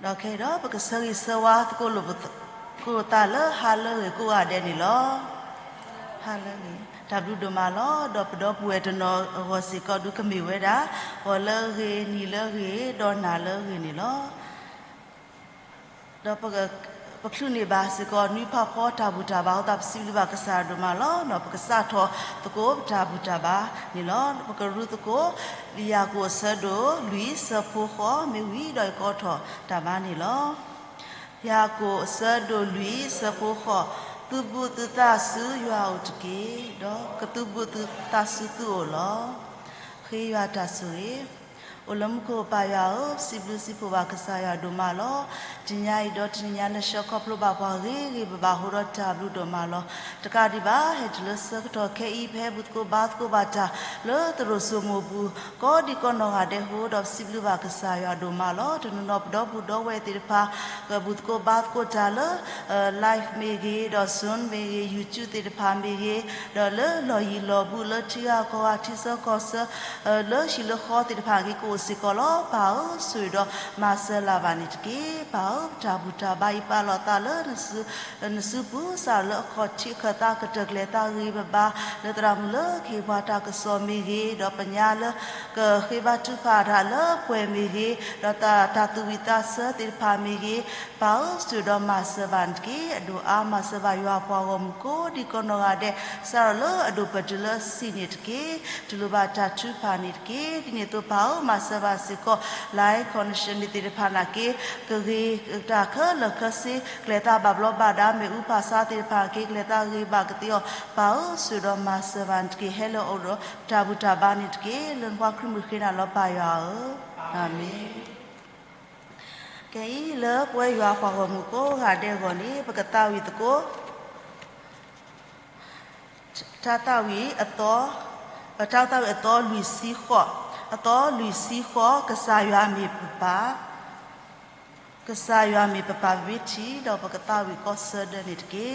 ဒီးခဲအံၤဒီး ပကဆၢဂ့ၤဆၢဝါသကိးလိာ်ပသးလၢ ဟါလၢအဂ့ၤကိးဂၤဒဲးန့ၣ်လီၤ. ဟါလၢအဂ့ၤ, တၢ်ဘျုးဒိၣ်မးလီၤ. ဒီးပဒီပုၢ်ဝဲၢ်တနီၤအဂီၢ်စ့ၢ်ကီး ဒုးကမ့ၢ်ဝဲဒၣ် ဂီၤလၢအဂ့ၤ, နံၤလၢအဂ့ၤ, ဒီးနၤလၢအဂ့ၤန့ၣ်လီၤ. ဒီးပချုးန့ၢ်ဘၣ်စ့ၢ်ကီး နွံဖးဖီ တၢ်ဘူၣ်တၢ်ဘါအဃိသတး ပစံးဘျုးဘၣ်ကစၢ်ယွၤဒိၣ်မးလီၤ. ဒီးပကစးထီၣ်သကိးပတၢ်ဘူၣ်တၢ်ဘါန့ၣ်လီၤ. ပကရူသကိး လံာ်ယၤကိာ်အဆၢဒိၣ်လွံၢ် ဆၢဖိဃိး မ့ၢ်ဝံၤဒီး ယကအိးထီၣ်တၢ်ဘါန့ၣ်လီၤ. ယၤကိာ်အဆၢဒိၣ်လွံၢ် ဆၢဖိဃိး, သုဘူးသုသးဆူယွၤအအိၣ်တက့ၢ်, ဒီးကသုဘူးသုသးဆူသုအိၣ်လီၤ. ဃ့ယွၤတၢ်ဆိၣ်ဂ့ၤ. အိၣ်လၢမူခိၣ်ပၢ်ယွၤဧၢ, စံးဘျုးစံးဖှိၣ်ဘၣ်ကစၢ်ယွၤဒိၣ်မးလီၤ. တနံၤညါအံၤဒီးတနံၤညါ လၢဆၢခီဖျိဘၣ်ပှၤဂ့ၤဂ့ၤဘၣ်ဘၣ်အဃိဒီး တၢ်ဘျုးဒိၣ်မးလီၤ. တကးဒံးဘၣ် ဟဲတုၤလၢဆၢကတီၢ်ခဲအံၤ ပဟဲဘူၣ်သကိးဘါသကိးဘၣ်တၢ် လၢသရိာ်စိမိၤပူၤ ကိးဒံကိးနီၢ်ဂၤဒဲးအဃိဒီး ပစံးဘျုးဘၣ်ကစၢ်ယွၤဒိၣ်မးလီၤ. တနီၤနီၤပဒီပုၢ်ဒီဝဲၢ်သ့ၣ်တဖၣ် ကဘူၣ်သကိးဘါသကိးတၢ်လၢ live မ့ၢ်ဂ့ၤ, ဒီး Zoom မ့ၢ်ဂ့ၤ, YouTube သ့ၣ်တဖၣ်မ့ၢ်ဂ့ၤ, ဒီးလၢလီၢ်ယံၤလီၢ်ဘူး လၢထံဂၤကီၢ်ဂၤ ထံဆၢကီၢ်ဆၢ လၢဟံၣ်လၢဃီသ့ၣ်တဖၣ်က့ၤ ကအိၣ်စ့ၢ်ကီးလီၤ. ပၢ်ဧၢ, ဆိၣ်ဂ့ၤဒီးမၤစၢၤလၢ်ဘၣ်န့ၣ်တက့ၢ်. ပၢ်ဧၢ, ပတၢ်ဘူၣ်တၢ်ဘါအံၤ ပာ်လီၤသးလၢ နစုပူၤ စးထီၣ်လၢအခီၣ်ထံးအခၢၣ်သး ကတၢၢ်ကျဲၤသးဂ့ၤဘၣ်ဘၣ် လၢသရၣ်မုၣ်လၢကဟ့ၣ်ပှၤတၢ်ကစီၣ်မ့ၢ်ဂ့ၤ, ဒီးပညါလၢကဃ့ဘါထုကဖၣ်တၢ်လၢပှဲၤမ့ၢ်ဂ့ၤ, ဒီးတၢ်သူၣ်ဝံၣ်သးဆၢသ့ၣ်တဖၣ်မ့ၢ်ဂ့ၤ, ပၢ်ဧၢ, ဆိၣ်ဂ့ၤဒီးမၤစၢၤဘၣ်န့ၣ်တက့ၢ်. အဒိၣ်အါမၤစၢၤဘၣ်ယွၤအပှၤဂီၢ်မုၢ်ကိးဒံကိးနီၢ်ဂၤဒဲး စးထီၣ်လၢအဒိၣ်ပၢၢ်တုၤလၢအဆံးန့ၣ်တက့ၢ်. တူၢ်လိာ်ဘၣ်တၢ်ထုကဖၣ်န့ၣ်တက့ၢ်. ဒ်န့ၣ်အသိး ပၢ်ဧၢ, မၤစၢၤဘၣ်စ့ၢ်ကီး live connection သ့ၣ်တဖၣ်နာ်က့ ကဂ့ၤတၢ်ခဲလၢာ်ခဲဆ့ ကျဲၤသးဘၣ်ဘျီးဘၣ်ဒါ မ့ၣ်အူဖးဆါသ့ၣ်တဖၣ်နာ်က့ ကျဲၤသးဂ့ၤဘၣ်ကသ့အီၤ, ပၢ်ဧၢ, ဆိၣ်ဂ့ၤဒီးမၤစၢၤဘၣ်န့ၣ်တက့ၢ်. ဟဲလၢအအိၣ်ဒီးတၢ်ဘူၣ်တၢ်ဘါန့ၣ်တက့ၢ်. လၢနဖိခွါခရံာ်မုၣ်ဃ့နၤလီၤ ပၢ်ယွၤဧၢ, အၤမ့ၣ်. ခဲအံၤလၢပဝဲယွၤအပှၤဂီၢ်မုၢ်ကိးဂၤဒဲးအဂီၢ်န့ၣ် ပကသးဝံၣ်သကိး တၢ်သးဝံၣ်အသီ, တၢ်သးဝံၣ်အသီလွံၢ်ဆံဃိး, အသီလွံၢ်ဆံဃိး, ကစၢ်ယွၤမ့ၢ်ပပၢ်, ကစၢ်ယွၤမ့ၢ်ပပၢ်ဘ့ထံ ဒီးပကသးဝံၣ်ကိးဆၢဒၢန့ၣ်တက့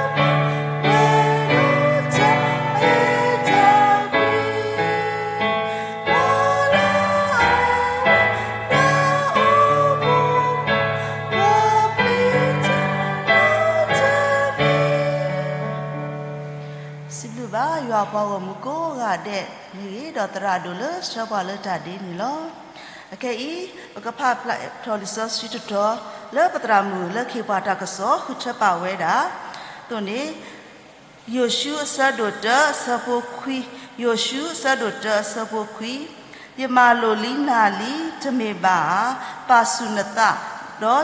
ၢ်. စံးဘျုးဘၣ်ယွၤအပှၤဂီၢ်မုၢ်ကိးဂၤဒဲးန့ၣ်ဂ့ၤ ဒီးသရၣ်ဒိၣ်လၢဆှၢပှၤလၢတၢ်ဒ့န့ၣ်လီၤ. အခဲအံၤ ပကဖးဖျါထီၣ်လံာ်စီဆှံတတီၤ လၢပသရၣ်မုၣ်လၢကဟ့ၣ်ပှၤတၢ်ကစီၣ်ဃုထၢပာ်ဝဲဒၣ် အသိးန့ၣ် ယိၤၡူအဆၢဒိၣ်တၢ အဆၢဖိခွံ, ယိၤၡူအဆၢဒိၣ်တၢ အဆၢဖိခွံ, ယမၤလိာ်လံနၤလံ, တမ့ၢ်ဘၣ်ဧါ, ပာ်ဆူၣ်နသး,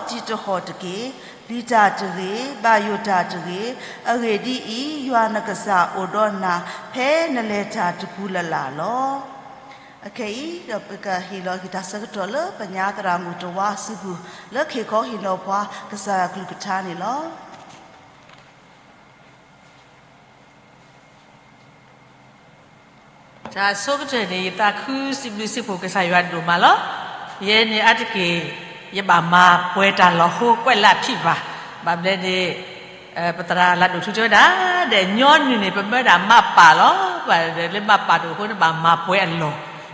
ဒီးတံၤတဟီၣ်တက့ၢ်. ပျံၤတၢ်တဂ့ၤ, ဘၣ်ယိၣ်တၢ်တဂ့ၤ, အဂ့ၢ်ဒ်အံၤ, ယွၤနကစၢ်အိၣ်ဒီးနၤ ဖဲနလဲၤတၢ်တပူၤလၢ်လၢ်လီၤ. အခဲအံၤ ဒီးပကဟ့ၣ်လီၤက့ၤတၢ်ဆၢကတီၢ်လၢပညါသရၣ်မုၣ်တဝါစုပူၤ လၢကဟ့ၣ်ခီဟ့ၣ်နီၤပှၤကစၢ်ယွၤကလုၢ်ကထါန့ၣ်လီၤ. အဆိကတၢၢ်န့ၣ် ယသးခုစံးဘျုးစံးဖှိၣ်ကစၢ်ယွၤဒိၣ်မးလီၤ. ယဲန့ၣ်အါတက့ၢ် ယဘၣ်မၤပှဲၤတၢ်လီၤဟိကွဲးလၢအဖံးဘၣ်. ဘၣ်မနုၤလဲၣ်န့ၣ် ပသရၣ်လၤဒိၣ်ထူတဲဝဲဒၣ် ဒီးညီနုၢ်န့ၣ် ပမၢဒၣ်မၤပာ်လီၤ. ဘၣ်လၢမၤပာ်တအိၣ်အဃိန့ၣ် ဘၣ်မၤပှဲၤအလီ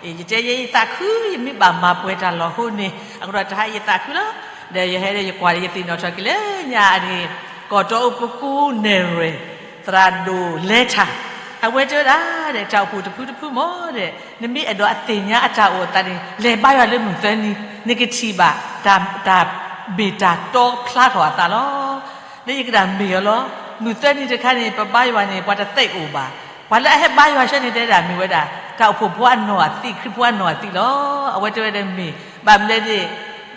ၢ်. ယတဲယဲယသးခု ယမ့ၢ်ဘၣ်မၤပှဲၤတၢ်လီၤဟိန့ၣ် အဃိဒီးတဟါယသးခုလီၤ. ဒီးယဟဲဒီးယကွၢ်ဒီးယသ့ၣ်နီၣ်ထီၣ်က့ၤလၢညါအံၤန့ၣ် ကီၢ်တီအူပကူနဲၣ်ရွဲၣ် သရၣ်ဒိၣ်လဲၤထၣ် အဝဲတဲဝဲဒၣ်ဒီး တၢ်အိၣ်ဖှိၣ်တဖုတဖုမ့ၢ်ဒီး နမ့ၢ်အဲၣ်ဒိးအသ့ၣ်ညါအတၢ်အိၣ်အသးန့ၣ် လဲၤဘါယွၤလၢမုၢ်သၢနံၤ နကထံၣ်ဘၣ် တၢ် တၢ်ဘ့ၣ်တၢ်တီဖျါထီၣ်အသးလီၤ. ဒီးယကဒၣ်မ့ၢ်အီၤလီၤ. မုၢ်သၢနံၤတခါန့ၣ် ပဘါယွၤန့ၣ် ပှၤတသ့အိၣ်ဘၣ်. ပှၤလၢအဟဲဘါယွၤဆၢန့ၣ်တဲဒၣ်မ့ၢ်ဝဲဒၣ် တၢ်အိၣ်ဖှိၣ်ဖိအနီၢ်အသံး ခရံာ်ဖိအနီၢ်အသံးလီၤ. အဝဲတဲဝဲဒၣ်မ့ၢ် ဘၣ်မနုၤလဲၣ်န့ၣ်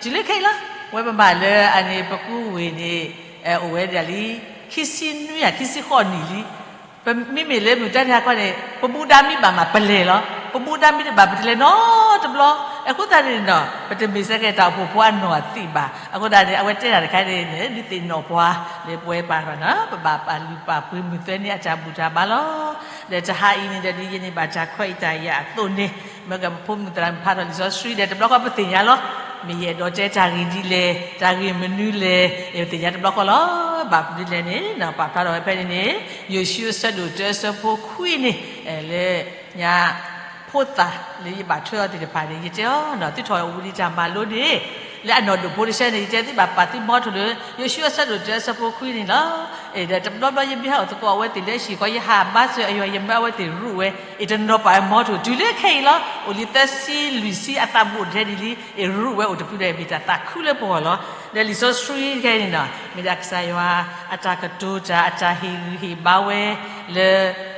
တုၤလၢခဲအံၤလီၤ. ဝဲပမၤလၢအန့ၣ် ပကူဝ့ၢ်န့ၣ် အိၣ်ဝဲဒၣ်လံ ခံဆံနွံ ခံဆံဃိးနံၣ်လံ. ပမ့မ့ၢ်လၢမုၢ်တၢ်န့ၣ်ဟါခီန့ၣ် ပဘူၣ်ဒါမ့ၢ်ဘၣ်မး ပလဲၤလီၤ. ပဘူၣ်ဒါမ့ၢ်တဘၣ် ပတလဲၤနီတဘျီ. အဃိသတးန့ၣ်ဒီး ပတမ့ၢ်ဆၢကဲတၢ်အိၣ်ဖှိၣ်ဖိအနီၢ်အသံးဘၣ်. အဃိသတးန့ၣ် အဝဲတဲတၢ်တခါန့ၣ် ဒုးသ့ၣ်နီၣ်ပှၤ လၢပဝဲပာ်ဃာ်နီၤ ပဘၣ်ပာ်လုၢ်ပာ်ပှ့ၤမုၢ်သၢနံၤအတၢ်ဘူၣ်တၢ်ဘါလီၤ. ဒီးတဟါအံၤန့ၣ်ဒီး ဒ်ယဲန့ၣ်ဘၣ်တၢ်ခွဲးအံၤတၢ်ယာ်အသိးန့ၣ် မ့ၢ်ကပဖိမုၣ်သရၣ်မုၣ်ဖးထီၣ်လံာ်စီဆှံဒီး တဘျီဃီပသ့ၣ်ညါလီၤ. မ့ၢ်ယအဲၣ်ဒိးတဲတၢ်ဂ့ၢ်ဒ်လဲၣ် တၢ်ဂ့ၢ်မနုၤလဲၣ် ယသ့ၣ်ညါတဘျီဃီလီၤ. ဘၣ်မနုၤလဲၣ်န့ၣ် ပာ်ဖျါထီၣ်ဝဲဖဲန့ၣ်န့ၣ် ယိၤၡူအဆၢဒိၣ်တၢအဆၢဖိခွံန့ၣ် လၢညါ ဖိသၣ်လၢယဘၣ်ထွဲအီၤသ့ၣ်တဖၣ်န့ၣ် ယတဲအီၤ သုထီၣ်ဝံၤလံတၢ်မၤလိန့ၣ် လၢအနီၢ်ဒိၣ်ဖိတဆၢန့ၣ် ယတဲသုဘၣ်ပာ်သုမီထိၣ်လၢ ယိၤၡူအဆၢဒိၣ်တၢအဆၢဖိခွံန့ၣ်လီၤ. ဒီးတဘျီဘျီယမ့ၢ်ဟးအိၣ်သကိးအဝဲသ့ၣ်လၢအဟံၣ်ဃီ ယဟးဘါစၢၤအယွၤ ယမၢအဝဲသ့ၣ်ရူးဝဲ အတနီၤပာ်ဝဲမီထိၣ် တုၤလၢခဲအံၤလီၤ. အိၣ်လံသၢဆံလွံၢ်ဆံအသးဘူးအိၣ်ထဲဒ်လံ အရူးဝဲအိၣ်တဖုဒီး မ့ၢ်တၢ်သးခုလၢပဂီၢ်လီၤ. ဒီးလံာ်စီဆှံခဲအံၤန့ၣ်နီၤ မ့ၢ်ဒၣ်ကစၢ်ယွၤအတၢ်ကတိၤတၢ် အတၢ်ဟ့ၣ်ဂံၢ်ဟ့ၣ်ဘါဝဲ လၢ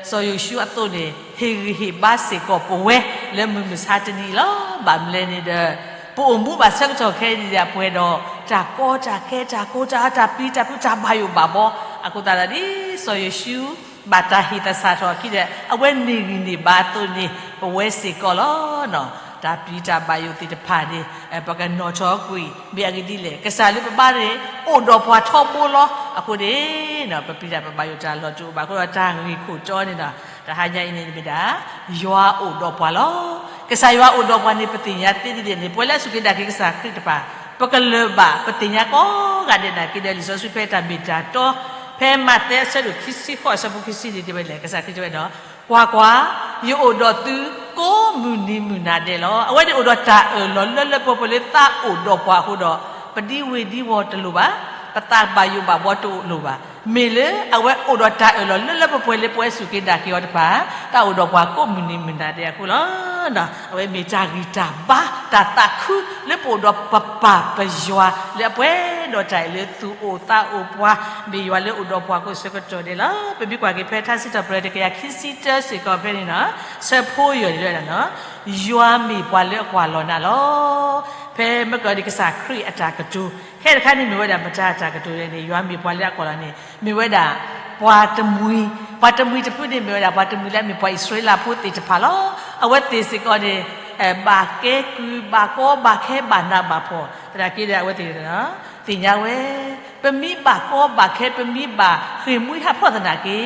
စီၤယိၤၡူအသိးန့ၣ် ဟ့ၣ်ဂံၢ်ဟ့ၣ်ဘါစ့ၢ်ကီးပဝဲ လၢမုၢ်မဆါတနံၤအံၤလီၤ. ဘၣ်မနုၤလဲၣ်န့ၣ်ဒီး ပအိၣ်မူဘၣ်ဆၢကတီၢ်ခဲအံၤန့ၣ်ဒီး အပှဲၤဒီး တၢ်ကီတၢ်ခဲ တၢ်ကိၢ်တၢ်ဂီၤ တၢ်ပျံၤတၢ်ဖုး တၢ်ဘၣ်ယိၣ်ဘၣ်ဘီ အဃိသတးဒီး ဒ်စီၤယိၤၡူ ဘၣ်တၢ်ဟ့ၣ်သဆၣ်ထီၣ်အခံဒီး အဝဲန့ၢ်ဂံၢ်န့ၢ်ဘါအသိးန့ၣ် ပဝဲစ့ၢ်ကီးလီၤ. တၢ်ပျံၤတၢ်ဘၣ်ယိၣ်သ့ၣ်တဖၣ်န့ၣ် ပကနီၣ်ထီၣ်ကွံာ် မ့ၢ်အဂ့ၢ်ဒ်လဲၣ် ကစၢ်လၢပဘါန့ၣ် အိၣ်ဒီးပှၤထီဘိလီၤ. အဃိန့ၣ် ပပျံၤတၢ်ပဘၣ်ယိၣ်တၢ်လီၤတအိၣ်ဘၣ်အဃိဒီး တၢ်ဂ့ၢ်ခိၣ်တီန့ၣ်ဒီး တဟါညါအံၤန့ၣ်မ့ၢ်ဒၣ် ယွၤအိၣ်ဒီးပှၤလီၤ. ကစၢ်ယွၤအိၣ်ဒီးပှၤန့ၣ် ပသ့ၣ်ညါသ့ဒ်လဲၣ်န့ၣ် ပဝဲလၢအစူၢ်က့ၤနာ်က့ၤကစၢ်ခရံာ်တဖၣ် ပကလၢၤဘၣ် ပသ့ၣ်ညါကိးဂၤဒဲးနာ်က့ဒီး လံာ်စီဆှံဖဲတၢ်မ့ၢ်တၢ်တီ ဖဲမးသဲအဆၢဒိၣ်ခံဆံဃိးအဆၢဖိခံဆံန့ၣ်တဲဝဲလဲၣ် ကစၢ်ခရံာ်တဲဝဲဒီး ကွၢ်ကွၢ်, ယအိၣ်ဒီးသုကိးမုၢ်နံၤမုၢ်နၤဒဲးလီၤ. အဝဲန့ၣ်အိၣ်ဒီးတၢ်အၢၣ်လီၤလၢလၢပှဲၤပှဲၤလၢ သးအိၣ်ဒီးပှၤအဃိဒီး ပဒံဝ့ၤဒံဝီၤတလိၣ်ဘၣ်, ပသးဘၣ်ယိၣ်ဘၣ်ဘီတလိၣ်ဘၣ်. မ့ၢ်လၢအဝဲအိၣ်ဒီးတၢ်အၢၣ်လီၤလၢလၢပှဲၤပှဲၤလၢပဝဲစူၢ်က့ၤနာ်က့ၤအီၤတဖၣ် တၢ်အိၣ်ဒီးပှၤကိးမုၢ်နံၤမုၢ်နၤဒဲးအဃိလီၤ. အဝဲမ့ၢ်တၢ်ဂံၢ်တၢ်ဘါ တၢ်သးခုလၢပအိၣ်ဒီးပပၢ်ပယွၤ လၢအပှဲၤဒီးတၢ်အံၤလၢသူၣ်အိၣ်သးအိၣ်ပှၤ မ့ၢ်ယွၤလၢအိၣ်ဒီးပှၤကိးဆၢကတီၢ်ဒဲးလီၤ. ပမ့ၢ်ကွၢ်က့ၤဖဲထါစံးထီၣ်ပတြၢၤတကယၤခံဆံတၢစ့ၢ်ကီးဖဲန့ၣ်နီၤ ဆၢဖိယဲၢ်န့ၣ်တဲဝဲဒၣ်နီၤ ယွၤမ့ၢ်ပှၤလၢအကွၢ်လီၤနၤလီၤ. ဖဲမ့ၢ်ကီးဒ်ကစၢ်ခရံာ်အတၢ်ကတိၤ ခဲတခါန့ၣ်မ့ၢ်ဝဲဒၣ်မတၤအတၢ်ကတိၤလဲၣ်န့ၣ် ယွၤမ့ၢ်ပှၤလၢအကွၢ်လီၤန့ၣ် မ့ၢ်ဝဲဒၣ် ပှၤတမှံၤ, ပှၤတမှံၤတဖုန့ၣ် မ့ၢ်ဝဲဒၣ်ပှၤတမှံၤလၢအမ့ၢ်ပှၤအံၣ်စရ့လးဖိသ့ၣ်တဖၣ်လီၤ. အဝဲသ့ၣ်စ့ၢ်ကီးန့ၣ် ဘၣ်ကဲကုၢ် ဘၣ်ကီဘၣ်ခဲ ဘၣ်နးဘၣ်ဖှီၣ် သနာ်က့ဒီး အဝဲသ့ၣ် သ့ၣ်ညါဝဲ ပမ့ၢ်ဘၣ်ကီဘၣ်ခဲ ပမ့ၢ်ဘၣ်ဃ့ၢ်မှံဟးဖျိးသနာ်က့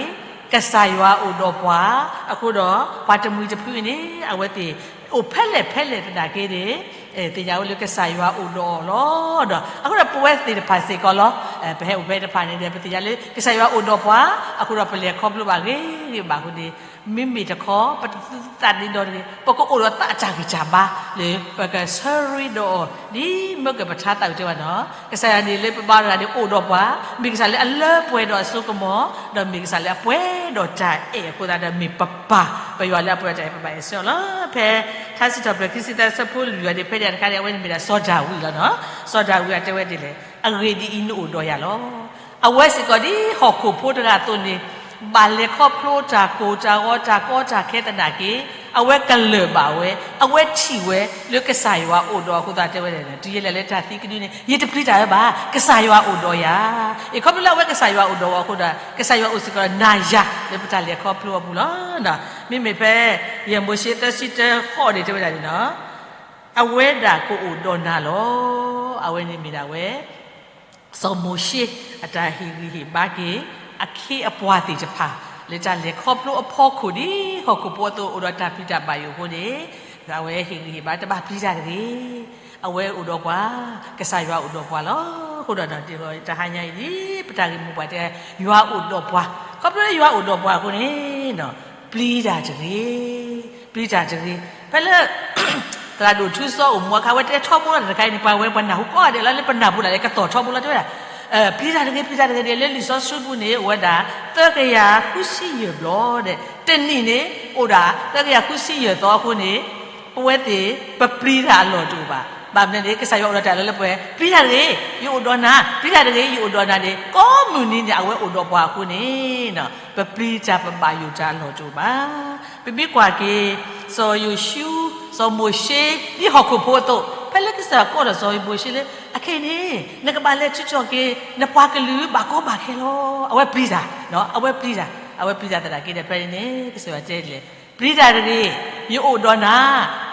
ကစၢ်ယွၤအိၣ်ဒီးပှၤ အဃိဒီး ပှၤတမှံၤတဖုအံၤန့ၣ် အဝဲသ့ၣ် အိၣ်ဖဲလဲၣ်ဖဲလဲၣ်သနာ်က့န့ၣ် သ့ၣ်ညါဝဲလၢကစၢ်ယွၤအိၣ်ဒီးအီၤလီၤ. ဒီးအဃိဒီးပဝဲသ့ၣ်တဖၣ်စ့ၢ်ကီးလီၤ. ပဟဲအိၣ်ဖဲတဖၣ်န့ၣ်ဒီး ပသ့ၣ်ညါလၢကစၢ်ယွၤအိၣ်ဒီးပှၤ အဃိဒီးပလဲၤခီဖျိဘၣ်ဂ့ၤဂ့ၤဘၣ်အဃိန့ၣ် မ့မ့ၢ်တခီ ပတသူသးဒ့ဒီတဂ့ၤ ပကအိၣ်ဒီးသးအတၢ်ဂံၢ်တၢ်ဘါလၢ ပကဆၢရ့ဒီးအီၤ ဒ်မ့ၢ်ကပထါသးဝံၣ်တဲဝဲနီၤ ကစၢ်ယွၤန့ၣ်လၢပဘါတဂၤန့ၣ် အိၣ်ဒီးပှၤ မ့ၢ်ကစၢ်လၢအလၢပှဲၤဒီးအစိကမီၤ ဒီးမ့ၢ်ကစၢ်လၢအပှဲၤဒီးတၢ်အဲၣ်အဃိသတးဒီး မ့ၢ်ပပၢ်ပယွၤလၢအပှဲၤဒီးတၢ်အဲၣ် ပဘၣ်အဲၣ်ဆၢအီၤလီၤ. ဖဲထါစံးထီၣ်ပတြၢၤခံဆံသၢဆၢဖိလွံၢ်အံၤန့ၣ် ဖဲန့ၣ်တခါန့ၣ် အဝဲန့ၣ်မ့ၢ်ဒၣ်စီၤဒၤဝံးလီၤနီၤ စီၤဒၤဝံးအတဲဝဲဒ်လဲၣ် အဂ့ၢ်ဒ်အံၤ နအိၣ်ဒီးယၤလီၤ. အဝဲစ့ၢ်ကီးဒ်ဟီၣ်ခိၣ်ဖိတဂၤအသိးန့ၣ် ဘၣ်လဲၤခီဖျိတၢ်ကိၢ်တၢ်ဂီၤ တၢ်ကီတၢ်ခဲသနာ်က့ အဝဲကလၢၢ်ဘၣ်ဝဲ အဝဲထံၣ်ဝဲလၢကစၢ်ယွၤအိၣ်ဒီးအဃိသတးတဲဝဲဒၣ် တုၤယဲလဲၤလၢတၢ်သံကဒုန့ၣ် ယတပျံၤတၢ်ဝဲဘၣ် ကစၢ်ယွၤအိၣ်ဒီးယၤ. အခီဖျိလၢအဝဲကစၢ်ယွၤအိၣ်ဒီးအီၤအဃိဒီး ကစၢ်ယွၤအိၣ်စ့ၢ်ကီးဒီးနၤယၤလၢပတၢ်လဲၤခီဖျိအပူၤလီၤ. မ့မ့ၢ်ဖဲ ယဲၢ်မိၤၡ့သၢဆံတၢဃိးန့ၣ်တဲဝဲဒၣ်န့ၣ်နီၤ အဝဲဒၣ်ကအိၣ်ဒီးနၤလီၤ. အဝဲန့ၣ်မ့ၢ်ဒၣ်ဝဲ စီၤမိၤၡ့ အတၢ်ဟ့ၣ်ဂံၢ်ဟ့ၣ်ဘါက့ၤ အခ့အပှၤသ့ၣ်တဖၣ် လၢတၢ်လဲၤခီဖျိအဖီခိၣ်ဒ်ဟီၣ်ခိၣ်ဖိအသိးအိၣ်ဒီးတၢ်ပျံၤတၢ်ဘၣ်ယိၣ်အဃိန့ၣ်, အဝဲဟ့ၣ်ဂံၢ်ဟ့ၣ်ဘါတဘၣ်ပျံၤတၢ်တဂ့ၤ. အဝဲအိၣ်ဒီးပှၤ, ကစၢ်ယွၤအိၣ်ဒီးပှၤလီၤ. အဃိဒီးတဟါညါအံၤဒ် ပတၢ်ဂ့ၢ်မိၢ်ပှၢ်တဲ, ယွၤအိၣ်ဒီးပှၤ, ခီဖျိလၢယွၤအိၣ်ဒီးပှၤအဃိန့ၣ်, ပျံၤတၢ်တဂ့ၤ, ပျံၤတၢ်တဂ့ၤ. ဖဲလၢ သရၣ်ဒိၣ်ထူစီအိၣ်မူအခါ အဝဲတဲထီဘိလီၤတၢ်တခါအံၤန့ၣ် ပှၤဝဲပှၤနၢ်ဟူကိးဂၤဒဲးလီၤ လၢပနၢ်ဟူလၢ်လၢကသီၣ်ထီဘိလီၤ တဲဝဲဒၣ်, ပျံၤတၢ်တဂ့ၤ, ပျံၤတၢ်တဂ့ၤဒ်လၢလံာ်စီဆှံပူၤန့ၣ် အိၣ်ဝဲဒၣ် သၢကယၤဃုဆံယဲၢ်ဘျီဒီး တနံၣ်န့ၣ် အိၣ်ဒၣ် သၢကယၤဃုဆံယဲၢ်သီအဃိန့ၣ်, ပဝဲသ့ၣ် ပပျံၤတၢ်အလီၢ်တအိၣ်ဘၣ်. ဘၣ်မနုၤန့ၣ် ကစၢ်ယွၤအိၣ်ဒီးတၢ်လၢလၢပှဲၤပှဲၤ, ပျံၤတၢ်တဂ့ၤ, ယအိၣ်ဒီးနၤ, ပျံၤတၢ်တဂ့ၤ, ယအိၣ်ဒီးနၤန့ၣ် ကိးမုၢ်နံၤန့ၣ် အဝဲအိၣ်ဒီးပှၤအဃိန့ၣ် ပပျံၤတၢ်ပဘၣ်ယိၣ်တၢ်အလီၢ်တအိၣ်ဘၣ်. ပမ့ၢ်ကွၢ်က့ၤ စီၤယိၤၡူ, စီၤမိၤၡ့, ဒ်ဟီၣ်ခိၣ်ဖိအသိး, ဖဲလၢကစၢ်ယွၤကိးထီၣ်စီၤမိၤၡ့လၢ အခဲအံၤန့ၣ် နကဘၣ်လဲၤထုးထီၣ်က့ၤ နပှၤကလုာ်ဘၣ်ကီဘၣ်ခဲလီၤ. အဝဲပျံၤတၢ်, အဝဲပျံၤတၢ်, အဝဲပျံၤတၢ်သနာ်က့ဒီး ဖဲန့ၣ်န့ၣ် ကစၢ်ယွၤတဲလဲၣ်, ပျံၤတၢ်တဂ့ၤ, ယအိၣ်ဒီးနၤ,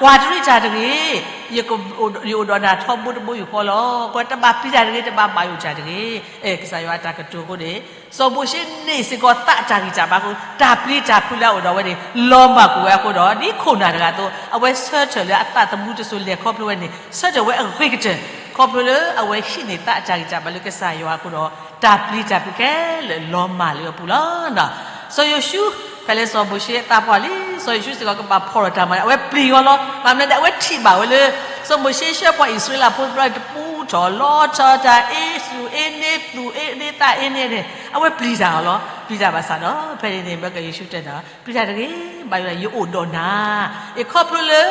ကွၢ်တရံးတၢ်တဂ့ၤ, ယအိၣ်ဒီးနၤထီဘိတဘိယူၢ်ဃီလီၤ. ကွၢ်တဘၣ်ပျံၤတၢ်တဂ့ၤ, တဘၣ်ဘၣ်ယိၣ်တၢ်တဂ့ၤ. အဲ ကစၢ်ယွၤအတၢ်ကတိၤအဃိန့ၣ် စီၤမိၤၡ့န့ၣ်စ့ၢ်ကီးသးအတၢ်ဂံၢ်တၢ်ဘါအဃိ တၢ်ပျံၤတၢ်ဖုးလၢအအိၣ်ဒီးအဝဲန့ၣ် လီၤမၢ်ကွံာ်ဝဲအဃိဒီး ဒ်ခိၣ်နၢ်တဂၤအသိး အဝဲဆၢထၢၣ်လၢအသးသမူတစိၤလဲၤခီဖျိဝဲန့ၣ် ဆၢထၢၣ်ဝဲအဂ့ၤကတၢၢ် ခီဖျိလၢအဝဲဟံးန့ၢ်သးအတၢ်ဂံၢ်တၢ်ဘါလၢကစၢ်ယွၤအဃိဒီး တၢ်ပျံၤတၢ်ဖုးခဲလၢာ်လီၤမၢ်လၢအပူၤလီၤ. စီၤယိၤၡူ, ဖဲလၢစီၤမိၤၡ့အသးပှၢ်လံ စီၤယိၤၡူစ့ၢ်ကီးကဘၣ်ဖီၣ်ထီၣ်တၢ်မၤန့ၣ် အဝဲပျံၤအီၤလီၤ. ဘၣ်မနုၤဒီး အဝဲထံၣ်ဘၣ်ဝဲလၢ စီၤမိၤၡ့ဆှၢပှၤအံၣ်စရ့လးဖိတဘျီန့ၣ် တပူထီၣ်လီၤထီၣ် တၢ်အ့သူၣ်အ့န့ သူၣ်အ့န့သးအ့န့န့ၣ် အဝဲပျံၤတၢ်အီၤလီၤ. ပျံၤတၢ်ဘၣ်ဆၣ်ဒီး ဖဲန့ၣ်န့ၣ် မ့ၢ်ကယိၤၡူတဲဒီး ပျံၤတၢ်တဂ့ၤ, ဘၣ်ယိၣ်ဒၣ် ယအိၣ်ဒီးနၤ. အ့ ခီဖျိလၢ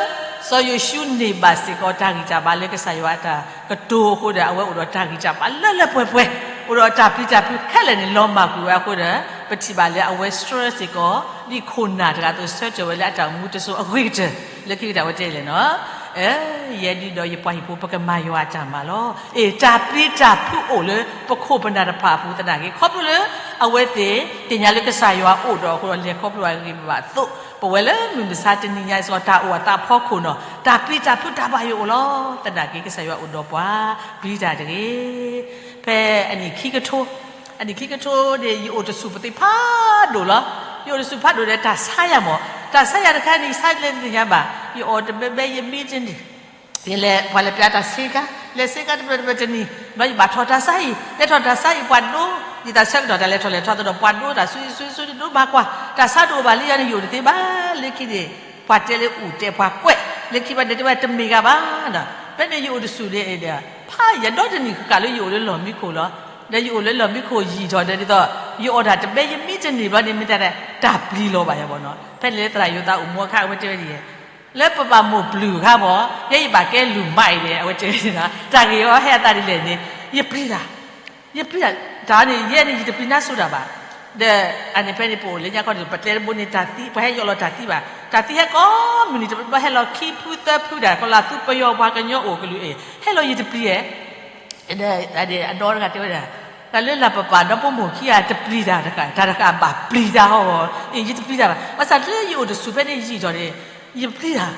စီၤယိၤၡူန့ၢ်ဘၣ်စ့ၢ်ကီးတၢ်ဂံၢ်တၢ်ဘါလၢကစၢ်ယွၤအတၢ်ကတိၤအဃိဒီး အဝဲအိၣ်ဒီးတၢ်ဂံၢ်တၢ်ဘါလၢလၢပှဲၤပှဲၤ, အိၣ်ဒီးတၢ်ပျံၤတၢ်ဖုးခဲလၢာ်န့ၣ် လီၤမၢ်ကွံာ်ဝဲအဃိဒီး ပထံၣ်ဘၣ်လၢအဝဲဆှၢစ့ၢ်ကီး ဒ်ခိၣ်နၢ်တဂၤအသိး ဆၢထၢၣ်ဝဲလၢအတၢ်အိၣ်မူတစိၤအဂ့ၤကတၢၢ် လၢခံကတၢၢ်ဝဲတဲလဲၣ်နီၤ ယဲဒ်ဒီးယပှၤဟံၣ်ဖိ ပကမၤယွၤအတၢ်မၤလီၤ. အ့ တၢ်ပျံၤတၢ်ဖုးအိၣ်လၢပခိၣ်ပနၢ်တဖၣ်အပူၤသနာ်က့ ခီဖျိလၢ အဝဲသ့ၣ်သ့ၣ်ညါလၢကစၢ်ယွၤအိၣ်ဒီးအဃိဒီး လဲၤခီဖျိအဂ့ၢ်ဘၣ်အသိး ပဝဲလၢမုၢ်မဆါတနံၤညါစ့ၢ်ကီး တၢ်အိၣ်အသးအဖီခိၣ်နီၤ တၢ်ပျံၤတၢ်ဖုးတၢ်ဘၣ်ယိၣ်အိၣ်လီၤ. သနာ်က့ ကစၢ်ယွၤအိၣ်ဒီးပှၤ ပျံၤတၢ်တဂ့ၤ. ဖဲအနံၣ်ခံကထိ အနံၣ်ခံကထိန့ၣ် ယအိၣ်တဆူၣ်ပသ့ၣ်ဖးဒိၣ်လီၤ. ယအိၣ်တဆူၣ်ဖးဒိၣ်ဒီး တၢ်ဆါယၤမး, တၢ်ဆါယၤတခါန့ၣ် ယဆါလဲၣ်တသ့ၣ်ညါဘၣ်. ယအီၣ်တဘဲဘဲ ယမံတန့ၢ်, ယလဲၤ ပှၤလဲၤပျးတၢ်ဆ့ကၤ, လဲၤဆ့ကၤတဖျၢၣ်တဖျၢၣ်တနံၤ, ဘျီယဘၣ်ထီၣ်တၢ်ဆါအံၤ, လဲၤထီၣ်တၢ်ဆါအံၤ ပှၤဒိ, ယတၢ်ဆၢကတီၢ်တၢ်လဲၤထီၣ်လဲၤထီသဒီး ပှၤဒိတၢ်ဆူယဆူယဆူယဒိဘၣ်ကွၢ်, တၢ်ဆါတအိၣ်ဘၣ်လၢယၤန့ၣ် ယအိၣ်တသ့ဘၣ်. လၢခံန့ၣ် ပှၤတဲလၢအူၣ်တဲပှၤကွဲး, လၢခံဘၣ်န့ၣ်တဲဝဲတမ့ၢ်ဂ့ၤဘၣ်ဒီး ဖဲန့ၣ်ယအိၣ်တဆူၣ်န့ၣ်ဒီး ဖးယၤဒီတနံၣ်ဃၣ်ဃၣ်လၢယအိၣ်လၢလီၢ်မံခိၣ်လီၤ. ဒီးယအိၣ်လၢလီၢ်မံခိၣ်ယံာ်ထီၣ်ဒီးဒ်သိး ယအီၣ်တၢ်တဘဲ ယမံတန့ၢ်ဘျီန့ၣ် မ့ၢ်တၢ် တၢ်ပျံၤလီၤဘၣ်ယၤဘၣ်နီၤ. ဖဲန့ၣ်လၢသရၣ်ယိၤသးအိၣ်မူအခါ အဝဲတဲဝဲဒ်လဲၣ်, လၢပဘၣ်မိၢ်ပျုၢ်အခါဘၣ်, ယဲယဘၣ်ကဲလူၤမးအံၤန့ၣ် အဝဲတဲဝဲဒ်နီၤ, တၢ်ဂ့ၢ်အီၤဟဲအသးဒ်လဲၣ်န့ၣ်, ယပျံၤတၢ် ယပျံၤတၢ်, တၢ်န့ၣ် ယဲန့ၣ် ယတပျံၤနါစိၤတၢ်ဘၣ်. ဒီးအန့ၣ်ဖဲန့ၣ် ပအိၣ်လၢညါခီဒီး ပတဲတဘိန့ၣ် တၢ်သံ ပှၤဟဲယီၢ်လီၤတၢ်သံဘၣ်. တၢ်သံဟဲကိးမုၢ်နံၤ တဘျီဘျီဟဲလီၤခံဖုသၢဖုဒၣ် ကီၤလၤသူပယီၤပှၤကညီအိၣ်ကလုာ်အ့ၣ် ဟဲလီၤယတပျံၤဧါ. ဒီးအဒီတဂၤတဲဝဲဒၣ်, တၢ်လၢလၢပပၢ်ဒီဖိမိၢ်ခံဂၤတပျံၤတၢ်တဃၣ်, တၢ်တဃၣ်ဘၣ်ပျံၤတၢ်ဟီဂီၤ, အ့ၣ် ယတပျံၤတၢ်ဘၣ်. ဘၣ်ဆၣ်လၢယအိၣ်တဆူၣ်ဖဲန့ၣ်ယံာ်ထီၣ်န့ၣ် ယပျံၤတၢ်,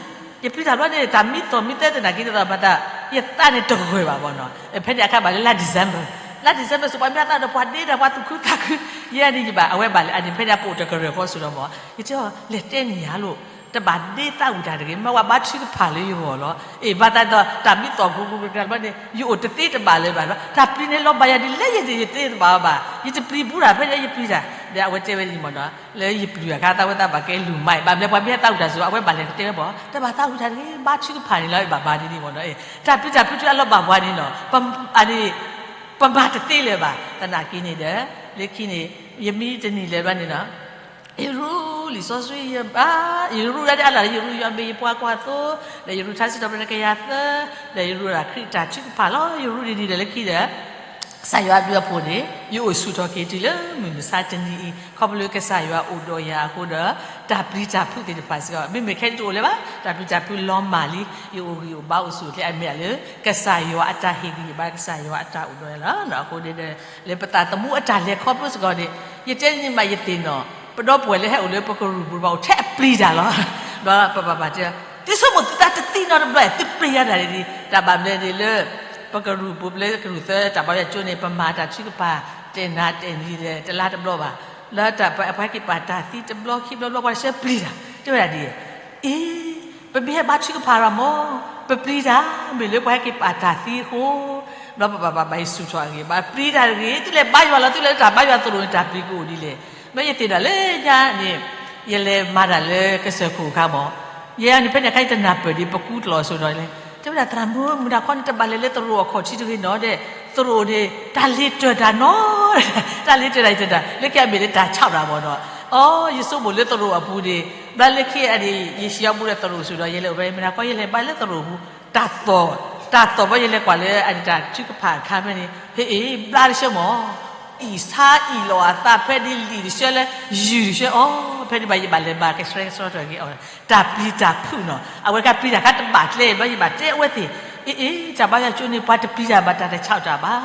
ယပျံၤတၢ်ဘျီန့ၣ် တၢ်မံသီၣ်မံသဲသနာ်က့ ဒ်သိးဘၣ်သး ယသးန့ၣ်တဂၢၢ်ဘၣ်ဘၣ်နီၤ. ဖဲန့ၣ်အခါဘၣ်လၢလါ December, လါ December စ့ၢ်ကီး ပှၤမ့ၢ်အသးဒီးပှၤဒ့တၢ် ပှၤသူၣ်ခုသးခု, ယဲန့ၣ်ယဘၣ် အဝဲဘၣ်လၢအန့ၣ် ဖဲန့ၣ်အပအိၣ်တကရၢၢ်ဃီစ့ၢ်ကီးမး, ယတဲအီၤ လဲၤတဲန့ၢ်ယၤလိာ်, တဘၣ်ဒ့သးဝံၣ်တၢ်တဂ့ၤ, မ့ၢ်ဝဲဘါထုကဖၣ်လၢယဂီၢ်လီၤ. အ့ၣ် ဘၣ်သးဒီး တၢ်မံသီၣ်ကိၤကိၤကတၢၢ်ဘျီန့ၣ် ယအိၣ်တသ့တဘၣ်လၢၤဘၣ်, တၢ်ပျံၤန့ၣ်လီၤဘၣ်ယၤဒ်လဲၣ် ယတသ့တဘၣ်အီၤဘၣ်, ယတပျံၤဘူးတၢ် ဖဲန့ၣ်ယပျံၤတၢ်, ဒီးအဝဲတဲဝဲဒ်န့ၣ်မးနီၤ, လၢယပျံၤအခါ သးဝဲသးဘၣ်ကဲလူၤမးအံၤ ဘၣ်မနုၤပှၤမ့ၢ်ဟဲသးဝံၣ်တၢ်စ့ၢ်ကီး အဝဲဘၣ်လဲၤတဲဝဲဘၣ်, တဘၣ်သးဝံၣ်တၢ်တဂ့ၤ, ဘါထုကဖၣ်န့ၣ်လီၤ ဘၣ်ဘၣ်ဒ်န့ၣ်မးနီၤ, တၢ်ပျံၤတၢ်ဖုးတုၤအလီၤဘၣ်ပှၤန့ၣ်နီၤ, အန့ၣ် ပမၤတသ့လၢၤဘၣ်. သနာ်က့န့ၣ်ဒီး လၢခံန့ၣ် ယမံတနံၤလၢၤဘျီန့ၣ်နီၤ, ယရူလံာ်စီဆှံယဘၣ်, ယရူဒၣ်ဒ်အလၢ်လၢယရူယွၤမ့ၢ်ယပှၤကွၢ်သိ, ဒီးယရူထါစံးထီၣ်ပတြၢၤကယၤသၢ, ဒီးယရူဒီးခရံာ်တၢ်ထုကဖၣ်လီၤ. ယရူဒ်န့ၣ်ဒီးလၢခံဒီး ကစၢ်ယွၤအဘျုးအဖှိၣ်န့ၣ် ယအိၣ်ဆူၣ်ထီၣ်က့ၤတုၤလၢမုၢ်မဆါတနံၤအံၤ ခီဖျိလၢကစၢ်ယွၤအိၣ်ဒီးယၤအဃိဒီး တၢ်ပျံၤတၢ်ဖုးသ့ၣ်တဖၣ်စ့ၢ်ကီး မ့မ့ၢ်ခဲအံၤတအိၣ်လၢၤဘၣ်, တၢ်ပျံၤတၢ်ဖုးလီၤမၢ်လံ, ယအိၣ်ဂံၢ်အိၣ်ဘါအိၣ်ဆူၣ်အိၣ်ချ့အမ့ၢ်လၢ ကစၢ်ယွၤအတၢ်ဟ့ၣ်ဂံၢ်ဟ့ၣ်ဘါ ကစၢ်ယွၤအတၢ်အိၣ်ဒီးယၤလီၤ. အဃိန့ၣ်ဒီး လၢပသးသမူအတၢ်လဲၤခီဖျိစ့ၢ်ကီးန့ၣ် ယတဲန့ၢ်မးယသ့ၣ်နီၣ်, ပဒီပုၢ်ဝဲၢ်လၢဟဲအိၣ်လၢပကရူၢ်ပူၤဘၣ်အိၣ်ထဲအပျံၤတၢ်လီၤ. ဒီးပပၢ်ပၢ်တဲ သုဆိကမိၣ်သုသးတသံနီတဘျီ သုပျံၤယၤတၢ်ဒ်န့ၣ် တၢ်ဘၣ်မနုၤန့ၣ်လၢ ပကရူၢ်ပူၤ ပလၢကရူၢ်သၢတၢ်ဘါယွၤကၠိန့ၣ် ပမၤတၢ်ထုကဖၣ် တဲနၤတဲနံၤဒီး တလါတဘျီဘၣ် လၢတၢ်ပှၤဟဲက့ၤပာ်တၢ်သံတဘျီခံဘျီဘျီ ပှၤတဆၢပျံၤတၢ်, တဲဝဲဒၣ်ဒ်အံၤ, အ့, ပမ့ၢ်ဟဲဘါထုကဖၣ်ဒီးမၢ်, ပပျံၤတၢ်, မ့ၢ်လၢပှၤဟဲက့ၤပာ်တၢ်သံအဃိ, ဘျီပဘၣ်ဘၣ်ဘၣ်ယစူၢ်ထီၣ်အဂ့ၢ် ဘၣ်ပျံၤတၢ်တဂ့ၤ, သုလဲၤဘါယွၤလီၤ သုလဲၤလၢတၢ်ဘါယွၤသရိာ်န့ၣ် တၢ်ပျံၤကအိၣ်ဒ်လဲၣ်. မ့ၢ်ယသ့ၣ်နီၣ်လၢညါန့ၣ် ယလဲၤမၤတၢ်လၢကစၢၢ်ခိၣ်အခါမၢ်, ယဲန့ၣ် ဖဲန့ၣ်အခါန့ၣ် တနၢ်ပၢၢ်ဒံး ပကူတလီၤစိၤဒီးလဲၣ်, တဲဝဲဒၣ် သရၣ်မုၣ် မုၢ်နၤခီန့ၣ် တဘၣ်လဲၤလၢသရိာ်အခီၣ်ထံးတဂ့ၤနီၤဒီး, သရိာ်န့ၣ် တၢ်လ့ၤတၢၢ်တၢ်နီၤ, တၢ်လ့ၤတၢၢ်တၢ်ယတၢ် လၢခံအမ့ၢ်လၢတၢ်ဆီၣ်တၢ်ဘၣ်ဒီး, အိ ယဆိကမိၣ်လၢသရိာ်အပူၤန့ၣ်, ဘျီလၢခံအန့ၣ် ယဟံးအီၤဘူးဒီးသရိာ်ဆူၣ်ဒီး ယလဲၤအိၣ်ဖဲ မုၢ်နၤခီယလဲၤဘါလၢသရိာ်ပူၤ, တၢ်သီၣ်, တၢ်သီၣ်ဘျီယလဲၤကွၢ်လၢ အန့ၣ်တၢ်ထုကဖၣ်အခါဖဲန့ၣ် ဟ့ၣ်အ့ၣ် ဘျါတဆၢမၢ် အံၣ်ဆါအံၣ်လီၤအသးဖဲဒ်လံာ်တဆၢလၢ ယုၢ်တဆၢအီၤ, ဖဲဒ်ဘၣ်ယဘၣ်လဲၤမၤကဆှဲကဆှီထီၣ်က့ၤအီၤ, တၢ်ပျံၤတၢ်ဖုးနီၤ, အဝဲခါပျံၤတၢ်ခါတဘၣ်ကျဲဘျီ ယဘၣ်တဲအဝဲသ့ၣ်, အ့ၣ်အ့ၣ် တၢ်ဘါယွၤကၠိန့ၣ် ပှၤတပျံၤတၢ်ဘၣ် တၢ်တဆီၣ်တၢ်ဘၣ်,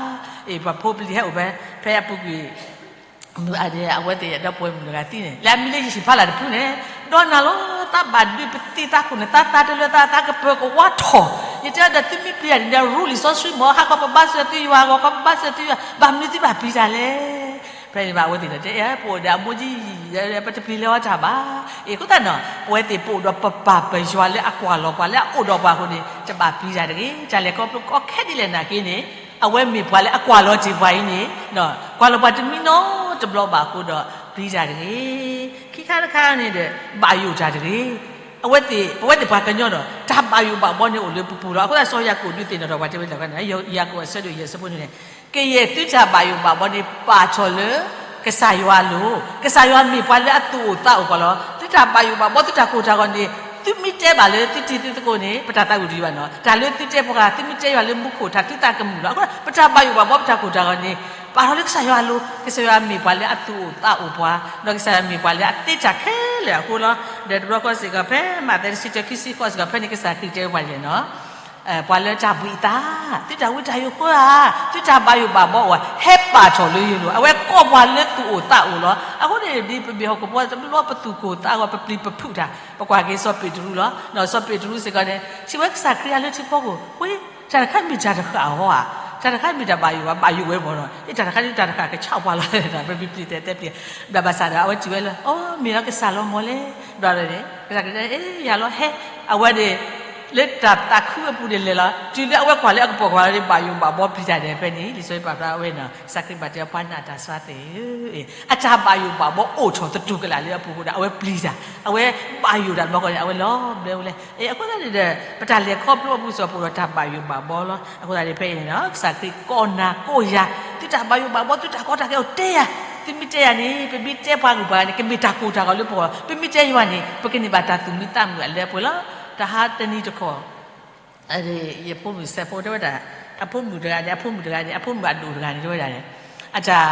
အ့ၣ် ပှၤဖိပလံၤဟဲအိၣ်ဖဲ ဖဲအပူၤကွံာ် မုၢ်အန့ၣ် အဝဲသ့ၣ်ဒီပုၢ်ဝဲၢ်မုၣ်တဂၤသံန့ၣ် လၢအမံၤလၢယဟံၣ်ဖီလာ်တဖုန့ၣ်, ဒီးနၤလီၤ သးဘၣ်ဒုးပသံသးခိၣ်န့ၣ် သးသးတလၢသးသးကပၢၤကဝါထီၣ်, ယတဲဒီးသုမ့ၢ်ပျံၤတၢ်န့ၣ်ဒီး ရူလံာ်စီဆှံမၢ် ဟးခီပဘါစၢၤသုယွၤ ဂီၤခီပဘါစၢၤသုယွၤ ဘၣ်မနုၤသုဘၣ်ပျံၤတၢ်လဲၣ်. ဖဲန့ၣ်ဘၣ်အဝဲသ့ၣ်ဒီးတဲ ပအိၣ်ဒီးအမိၢ်ကံယံာ် ပတပျံၤလၢၤဝဲတၢ်ဘၣ်. အ့ၣ် အဃိသတးနီၤ ပဝဲသ့ၣ်ပအိၣ်ဒီးပပၢ်ပယွၤလၢအကွၢ်လီၤပှၤလၢအအိၣ်ဒီးပှၤအဃိန့ၣ် တဘၣ်ပျံၤတၢ်တဂ့ၤ. တၢ်လဲၤခီဖျိကီခဲဒ်လဲၣ်နာ်က့န့ၣ် အဝဲမ့ၢ်ပှၤလၢအကွၢ်လီၤတ့ၢ်ပှၤအံၤန့ၣ် ကွၢ်လီၤပှၤတမံနီတဘျီဘၣ်အဃိဒီး ပျံၤတၢ်တဂ့ၤ. ခံခါတခါန့ၣ်ဒီး ဘၣ်ယိၣ်တၢ်တဂ့ၤ. အဝဲသ့ၣ် ပဝဲသ့ၣ်ပှၤကညီဒီး တၢ်ဘၣ်ယိၣ်ဘၣ်ဘီန့ၣ်အိၣ်လၢပပူၤလီၤ. အဃိသတးစီၤယၤကိာ်ဒုးသ့ၣ်နီၣ်ထီၣ်ပှၤတဲဝဲဒၣ် ယၤကိာ်အဆၢဒိၣ်ယဲၢ်ဆၢဖိန့ၣ်န့ၣ် ကယဲၢ်သုတၢ်ဘၣ်ယိၣ်ဘၣ်ဘီန့ၣ် ပာ်ထီၣ်လၢကစၢ်ယွၤအလိၤ, ကစၢ်ယွၤမ့ၢ်ပှၤလၢအသူၣ်အိၣ်သးအိၣ်ပှၤလီၤ. သုတၢ်ဘၣ်ယိၣ်ဘၣ်ဘီ သုတၢ်ကိၢ်တၢ်ဂီၤန့ၣ် သုမ့ၢ်တဲဘၣ်လၢသုတံၤသုသကိးန့ၣ် ပတၢ်သးဝံၣ်တယံၤဘၣ်နီၤ. တၢ်လၢသုတဲပှၤ သုမ့ၢ်တဲယွၤလၢမူခိၣ် တၢ်သုသးကမုာ်လီၤ. အဃိ ပတၢ်ဘၣ်ယိၣ်ဘၣ်ဘီ ပတၢ်ကိၢ်တၢ်ဂီၤန့ၣ် ပာ်ထီၣ်လၢကစၢ်ယွၤအလိၤ, ကစၢ်ယွၤမ့ၢ်ပှၤလၢအသူၣ်အိၣ်သးအိၣ်ပှၤ, ဒီးကစၢ်ယွၤမ့ၢ်ပှၤလၢအသ့တၢ်ခဲလၢာ်အဃိလီၤ. ဒီးတဘျီဃီစ့ၢ်ကီး ဖဲမးသဲတဆံတၢ ခံဆံဃိးစ့ၢ်ကီး ဖဲန့ၣ်ကစၢ်ခရံာ်တဲဝဲပှၤဒ်လဲၣ်နီၤ ပှၤလၢတၢ်ဘှံးအသး, သုတၢ်ဝံတၢ်ယိာ်ဃၢဧါ, သုတၢ်ဘၣ်ယိၣ်ဘၣ်ဘီဧါ, ဟဲပာ်ထီၣ်လၢယလိၤ. အဝဲကိးပှၤလၢသူၣ်အိၣ်သးအိၣ်လီၤ. အဃိန့ၣ် ဒ်ပမ့ၢ်ဟီၣ်ခိၣ်ဖိတဘျီ ပသူၣ်ကိၢ်သးဂီၤ ပပျံၤပဖုးတၢ်, ပကွၢ်က့ၤစီၤပ့းတရူးလီၤ. စီၤပ့းတရူးစ့ၢ်ကီးန့ၣ် ထံၣ်ဝဲကစၢ်ခရံာ်အလၢထံဖီခိၣ်, ဝဲ တၢ်တခါမ့ၢ်တၢ်တဃၣ်အီဧါ, တၢ်တခါမ့ၢ်တၢ်ဘၣ်ယိၣ်ဘၣ် ဘၣ်ယိၣ်ဝဲမၢ်နီၤ, တၢ်တခါန့ၣ်တၢ်တဃၣ်ကဆးပှၤလီၤ, ပပျံၤတဲတဲပျံၤ, ဘၣ်ဘၣ်ဆၣ်ဒီး အဝဲထံၣ်ဝဲလၢ အိ မ့ၢ်လီၤကစၢ်လီၤမၢ်လဲၣ်, ဘျီန့ၣ် ကစၢ်ခရံာ်တဲ အ့ ယၤလီၤဟဲ, အဝဲန့ၣ် လၢတၢ်သးခုအပူၤန့ၣ်လဲၤလီၤ, တုၤလၢအဝဲကွၢ်လၢအကပိာ်ကပၤလီၤန့ၣ် ဘၣ်ယိၣ်ဘၣ်ဘီပျံၤတၢ်ဒီးဖဲန့ၣ် လံာ်စီဆှံပာ်ဖျါဝဲနီၤ, ကစၢ်ခရံာ်ဘၣ်တဲပှၤနာ်တၢ်ဆါသ့ၣ်ဧၢ, အတၢ်ဘၣ်ယိၣ်ဘၣ်ဘီအိၣ်ထီၣ်သတူၢ်ကလာ်လၢအပူၤအဃိဒီး အဝဲပျံၤတၢ်, အဝဲဘၣ်ယိၣ်တၢ်တဘျီဃီန့ၣ် အဝဲလီၤဘျၢဝဲလဲၣ်. အဃိသတးန့ၣ်ဒီး ပတၢ်လဲၤခီဖျိအပူၤစ့ၢ်ကီး ပအိၣ်ဒီးတၢ်ဘၣ်ယိၣ်ဘၣ်ဘီလီၤ. အဃိသတးန့ၣ် ဖဲအံၤန့ၣ် ကစၢ်ခရံာ်ကိးနၤကိးယၤ, သုတၢ်ဘၣ်ယိၣ်ဘၣ်ဘီ သုတၢ်ကီတၢ်ခဲအိၣ်တဲယၤ, သုမ့ၢ်တဲယၤန့ၣ် ပမ့ၢ်တဲပှၤဂုၤပှၤဂၤန့ၣ် ကမ့ၢ်တၢ်ကိၢ်တၢ်ဂီၤလၢပဂီၢ်, ပမ့ၢ်တဲယွၤန့ၣ် ပကန့ၢ်ဘၣ်တၢ်သူၣ်မံသးမုာ်အလၢအပှဲၤလီၤ. တဟါတနံၤတခီ ယဖိမုၣ်စဲးဖိတဲဝဲဒၣ်, အဖိမုၣ်တဂၤန့ၣ် အဖိမုၣ်တဂၤန့ၣ် အဖိမုၣ်အဒိၣ်တဂၤန့ၣ် တဲဝဲဒၣ်န့ၣ်, အတၢ်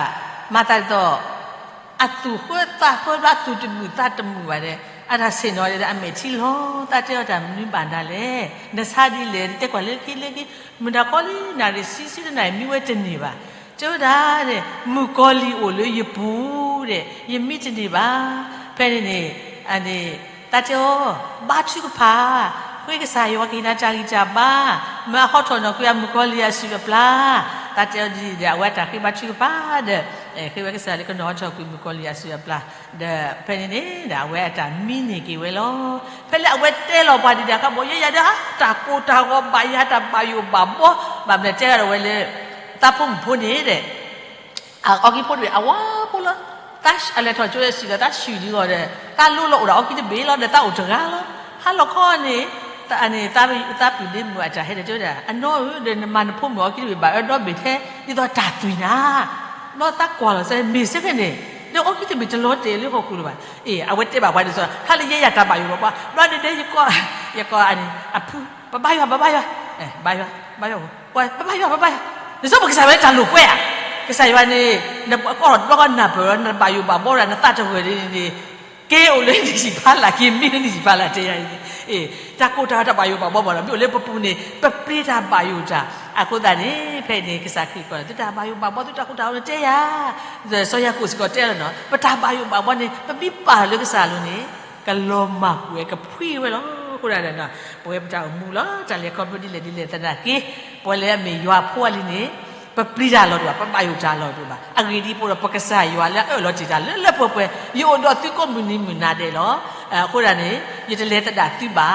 မၤသးဒ်သိး အသူၣ်ဃၢသးဃၢဘျီ အသူၣ်တမုာ်သးတမုာ်ဘၣ်ဒီး အတၢ်ဆ့ၣ်နီၤဒီး အမဲာ်ထံလီၤ, သးတဲအီၤ တၢ်မနုၤဘၣ်နၤလဲၣ်, နဆါဒ်လဲၣ်, နတဲကွၢ်လၢခံလၢခံ, မုၢ်နၤခီလံ နၣ်ရံၣ်ဆံဆံတနၣ်ရံၣ် မံဝဲတန့ၢ်ဘၣ်. တဲဝဲဒၣ်န့ၣ် မုၣ်ကီၤလံၢ်အိၣ်လၢယပူၤဒီး ယမံတန့ၢ်ဘၣ်. ဖဲန့ၣ်န့ၣ် အန့ၣ် သးတဲအီၤ ဘါထုကဖၣ်, ဃ့ကစၢ်ယွၤကဟ့ၣ်နၤတၢ်ဂံၢ်တၢ်ဘါ, မၤဟီထီၣ်နီၢ်ကွံာ်အမုၣ်ကီၤလံၢ်အစုၣ်အပျၢ်, သးတဲအီၤဒ်န့ၣ်ဒီး အဝဲအတၢ်ဃ့ဘါထုကဖၣ်ဒီး ဃ့ဝဲကစၢ်လၢကနီၤဟီထီၣ်ကွံာ်မုၣ်ကီၤလံၢ်အစုၣ်အပျၢ်, ဒီးဖဲန့ၣ်န့ၣ် အဝဲအတၢ်မံန့ၢ်က့ၤဝဲလီၤ. ဖဲလၢအဝဲတဲလီၤပှၤဒ်န့ၣ်အခါ ဘီယဲယၤဒီး တၢ်ကိၢ်တၢ်ဂီၤဘၣ်ယၤ တၢ်ဘၣ်ယိၣ်ဘၣ်ဘီ, ဘၣ်မနုၤတဲဒၣ်ဝဲလၢ သးဖိမုၣ်ဖိန့ၣ်ဒီး အအီကံဖိတဘ့ၣ် အဝါဖိလီၤ. သးအလဲၤထီၣ်ကၠိဒီးစံၣ်ဒီး သးဆူၣ်လံဂီၢ်ဒီး သးလိလီၤအိၣ်ဒီးအီကံတဘ့ၣ်လီၤ ဒီးသးအိၣ်တဂၤလီၤ. ဟါလီၤခီန့ၣ် အန့ၣ် သးပှၢ်ဒ့မုၣ်အတၢ်ဟဲဒီးတဲဝဲဒၣ် အနီၢ်ဧၢ ဒီးနမၤနဖိမုၣ်အီကံတဘ့ၣ်ဘၣ်အၢဒီဘ့ၣ်ထဲ ဒ်သိးတၢ်သွံၣ်နၤ ဘျီသးကွၢ်လီၤစဲ မ့ၢ်စ့ၢ်ကီးန့ၣ် လၢအီကံတဘ့ၣ်တလီၤတဲာ်လၢဟီၣ်ခိၣ်လၢၤဘၣ်. အ့ၣ် အဝဲတဲဘၣ်ပှၤဒ်သိး ခါလၢယဲယၤတၢ်ဘၣ်ယိၣ်ဘၣ်ဘီ ဘျီန့ၣ်ဒီး ယကိး ယကိးအန့ၣ် အဖု ပဘါယွၤ ပဘါယွၤ ဘါယွၤ ဘါယွၤ ပဘါယွၤ ပဘါယွၤ နစီပကစၢ်ယွၤလၢတၢ်လိာ်ကွဲဧါ. ကစၢ်ယွၤန့ၣ် နကီၢ်ထီၣ်တဘျီဃီနၢ်ပၢၢ်လီၤ နဘၣ်ယိၣ်ဘၣ်ဘီဒီး နသးတဂၢၢ်န့ၣ်န့ၣ် က့ၤအိၣ်လၢနဟံၣ်ဖးလာ် က့ၤမံလၢနဟံၣ်ဖးလာ်တဲယၤန့ၣ် အ့ၣ် တၢ်ကိၢ်တၢ်ဂီၤတၢ်ဘၣ်ယိၣ်ဘၣ်ဘီမ့ၢ်ဒီး မ့ၢ်အိၣ်လၢပပူၤန့ၣ် ပပျံၤတၢ်ဘၣ်ယိၣ်တၢ် အဃိသတးန့ၣ် ဖဲအံၤန့ၣ် ကစၢ်ခရံာ်ကိး သုတၢ်ဘၣ်ယိၣ်ဘၣ်ဘီ သုတၢ်ကိၢ်တၢ်ဂီၤန့ၣ်တဲယၤ စီၤယၤကိာ်စ့ၢ်ကီးတဲလီၤနီၤ ပတၢ်ဘၣ်ယိၣ်ဘၣ်ဘီန့ၣ် ပမ့ၢ်ပာ်လီၤလၢကစၢ်အလိၤန့ၣ် ကလီၤမၢ်ကွံာ်ဝဲ ကဖှံဝဲလီၤ. အဃိဒၣ်ဒီး ပဝဲပတၢ်အိၣ်မူလီၤ တၢ်လဲၤခီဖျိဒ်လဲၣ်ဒ်လဲၣ်သနာ်က့ ပဝဲလၢအမ့ၢ်ယွၤအဖိအလံၤန့ၣ် ပပျံၤတၢ်လီၤတအိၣ်ဘၣ်, ပဘၣ်ယိၣ်တၢ်လီၤတအိၣ်ဘၣ်. အဂ့ၢ်ဒ်အံၤ, ပအိၣ်ဒီးပကစၢ်ယွၤလၢအအၢၣ်လီၤတ့ၢ်တၢ်လၢလၢပှဲၤပှဲၤ, ယအိၣ်ဒီးသုကိးမုၢ်နံၤမုၢ်နၤဒဲးလီၤ. အဃိဒၣ်န့ၣ် ယတလဲၤသဒၣ်သုဘၣ်.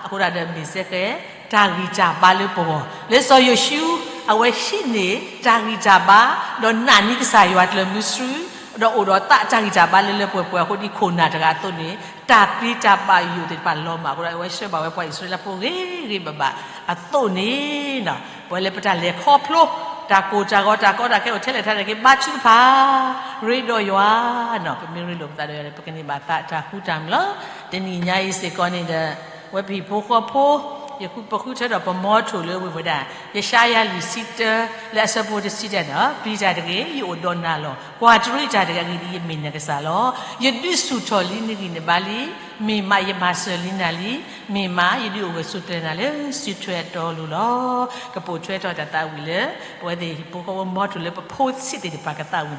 အဃိဒၣ်ဒီးမ့ၢ်စ့ၢ်ကီး တၢ်ဂံၢ်တၢ်ဘါလၢပဂီၢ်, လၢစီၤယိၤၡူ အဝဲဟံးန့ၢ်တၢ်ဂံၢ်တၢ်ဘါ, ဒီးနာ်န့ၢ်ကစၢ်ယွၤကျၢၤမုဆူ, ဒီးအိၣ်ဒီးသးတၢ်ဂံၢ်တၢ်ဘါလၢလၢပှဲၤပှဲၤအဃိ ဒ်ခိၣ်နၢ်တဂၤအသိးန့ၣ်, တၢ်ပျံၤတၢ်ဘၣ်ယိၣ်သ့ၣ်တဖၣ်လီၤမၢ်အဃိဒီး အဝဲဆှၢဘၣ်ဝဲပှၤအံၣ်စရ့လးဖိဂ့ၤဂ့ၤဘၣ်ဘၣ်အသိးန့ၣ်, ပဝဲလၢပတၢ်လဲၤခီဖျိ တၢ်ကိၢ်တၢ်ဂီၤ တၢ်ကီတၢ်ခဲအိၣ်ထဲလဲၣ်ထဲလဲၣ်က့ၤ ဘါထုကဖၣ် ရ့ဒီးယွၤ, ပမ့ၢ်ရ့လိာ်ပသးဒီးယွၤန့ၣ် ပကန့ၢ်ဘၣ်သးတၢ်ဃူတၢ်မုာ်လီၤ. တနံၤညါအံၤစ့ၢ်ကီးန့ၣ်ဒီး ဝဲပဟံၣ်ဖိဃီဖိ, ယဃုပဃုထၢထီၣ်ပမီထိၣ်လၢဝ့ၢ်ဝဲဒၣ်, ယၡါယၤလွံၢ်ဆံတၢ လၢအဆၢဖိတဆံတဲန့ၣ်, ပျံၤတၢ်တဂ့ၤ, ယအိၣ်ဒီးနၤလီၤ. ကွၢ်တရံးတၢ်တဂ့ၤ, အဂ့ၢ်ဒ်အံၤ, ယမ့ၢ်နကစၢ်လီၤ. ယဒုးဆူၣ်ထီၣ်လံနဂံၢ်နဘါလံ, မ့ၢ်မးယမၤစၢၤလံနၤလံ, မ့ၢ်မးယဒုးအိၣ်ဂၢၢ်ဆိးကျၢၤနၤလၢစုထွဲအတီအလိၤလီၤ. ကပိာ်ထွဲထီၣ်တၢ်သးဝံၣ်လၢ ပဝဲသ့ၣ်ဟံၣ်ဖိဃီဖိမီထိၣ်လၢပဖိဆံးသ့ၣ်တဖၣ်ကသးဝ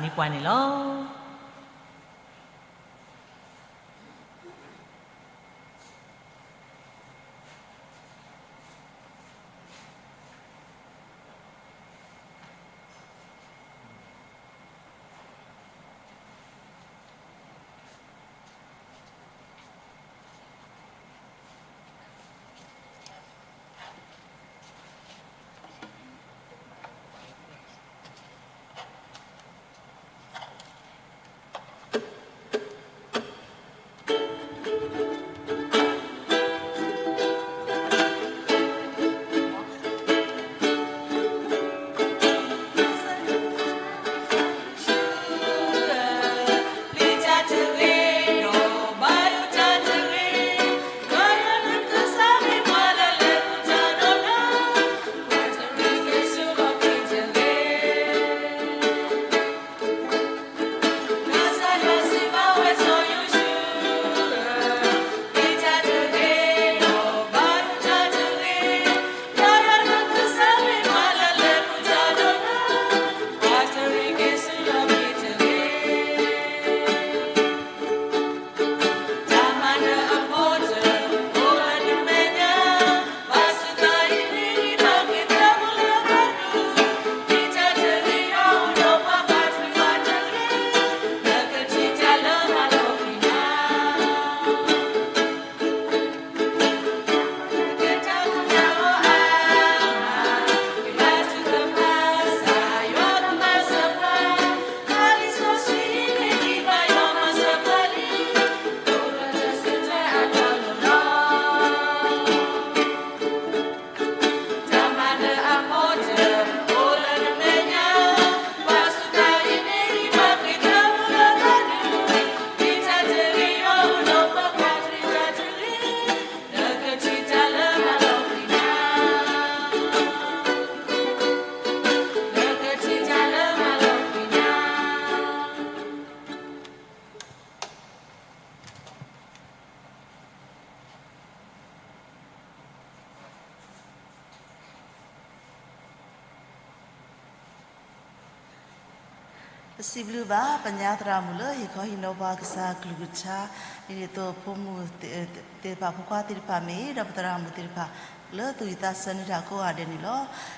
ံၣ်န့ၢ်ပှၤန့ၣ်လီၤ. ပစံးဘျုးဘၣ် ပညါသရၣ်မုၣ်လၢဟ့ၣ်ခီဟ့ၣ်နီၤပှၤကစၢ်ကလုၢ်ကထါ, ဒ်န့ၣ်အသိးဖိမုၣ်သ့ၣ်တဖၣ် ဖိခွါသ့ၣ်တဖၣ်မ့ၢ်ဂ့ၤ ဒီးပသရၣ်မုၣ်သ့ၣ်တဖၣ် လၢသူၣ်ဝံၣ်သးစဲန့ၢ်တၢ်ကိးဂၤဒဲးန့ၣ်လီၤ.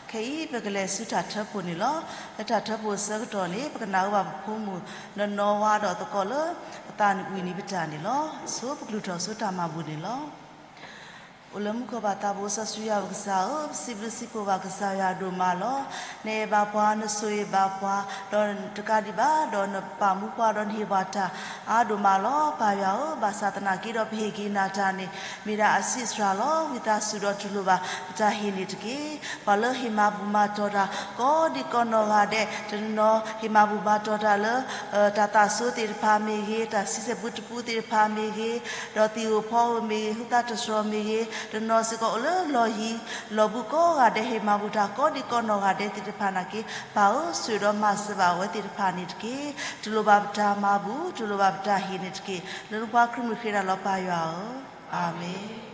ခဲအံၤပကလဲၤဆူတၢ်ထၢဖှိၣ်န့ၣ်လီၤ. လၢတၢ်ထၢဖှိၣ်အဆၢကတီၢ်န့ၣ် ပကနၣ်ဝဲဘၣ်ပဖိမုၣ် နီၢ်နီၢ်ဝါဒီးသကိးလၢအသးနံၣ်ဝံၤနံၤပတၢ်န့ၣ်လီၤ. ဆိပကလုၢ်ထီၣ်ဆူတၢ်မၤဘူၣ်န့ၣ်လီၤ. အိၣ်လၢမူခိၣ်ဘၣ်သးဘိစီဆှံယွၤပကစၢ်ဧၢ, ပစံးဘျုးစံးဖှိၣ်ဘၣ်ကစၢ်ယွၤဒိၣ်မးလီၤ. နအဲၣ်ဘၣ်ပှၤ, နဆိၣ်ဂ့ၤဘၣ်ပှၤ, ဒီးတကးဒံးဘၣ်, ဒီးနပာ်မူပှၤ, ဒီးနဟ့ၣ်ပှၤတၢ်အါဒိၣ်မးလီၤ. ပၢ်ယွၤဧၢ, ဘၣ်ဆၣ်သနာ်က့ဒီး ပဟ့ၣ်က့ၤနၤတၢ်န့ၣ် မ့ၢ်ဒၣ်အဆံးစှၤလီၤ. ဝံသးစူၤဒီးတူၢ်လိာ်ဘၣ် ပတၢ်ဟ့ၣ်န့ၣ်တက့ၢ်. ပှၤလၢဟ့ၣ်မၤဘူၣ်မၤတီၢ်တၢ် ကိးဒံးကိးနီၢ်ဂၤဒဲး, တနီၤနီၤဟ့ၣ်မၤဘူၣ်မၤတီၢ်တၢ်လၢ တၢ်သးစီဆှံသ့ၣ်တဖၣ်မ့ၢ်ဂ့ၤ, တၢ်ဆံဆဲၣ်ပူတပူသ့ၣ်တဖၣ်မ့ၢ်ဂ့ၤ, ဒီးသံၣ်ဧိၤဖီဧိၤမ့ၢ်ဂ့ၤ, ဟုသးတတြီၤမ့ၢ်ဂ့ၤ, တနီၤစ့ၢ်ကီးအိၣ်လၢလီၢ်ယံၤလီၢ်ဘူးကိးဂၤဒဲး ဟ့ၣ်မၤဘူၣ်တၢ်ကိးဒံးကိးနီၢ်ဂၤဒဲးသ့ၣ်တဖၣ်နာ်က့, ပၢ်ဧၢ, ဆိၣ်ဂ့ၤဒီးမၤစၢၤဘၣ်အဝဲသ့ၣ်တဖၣ်န့ၣ်တက့ၢ်. တူၢ်လိာ်ဘၣ်ပတၢ်မၤဘူၣ်, တူၢ်လိာ်ဘၣ်ပတၢ်ဟ့ၣ်န့ၣ်တက့ၢ်. လၢနဖိခွါခရံာ်မုၣ်ဃ့နၤလီၤ ပၢ်ယွၤဧၢ, အၤမ့ၣ်.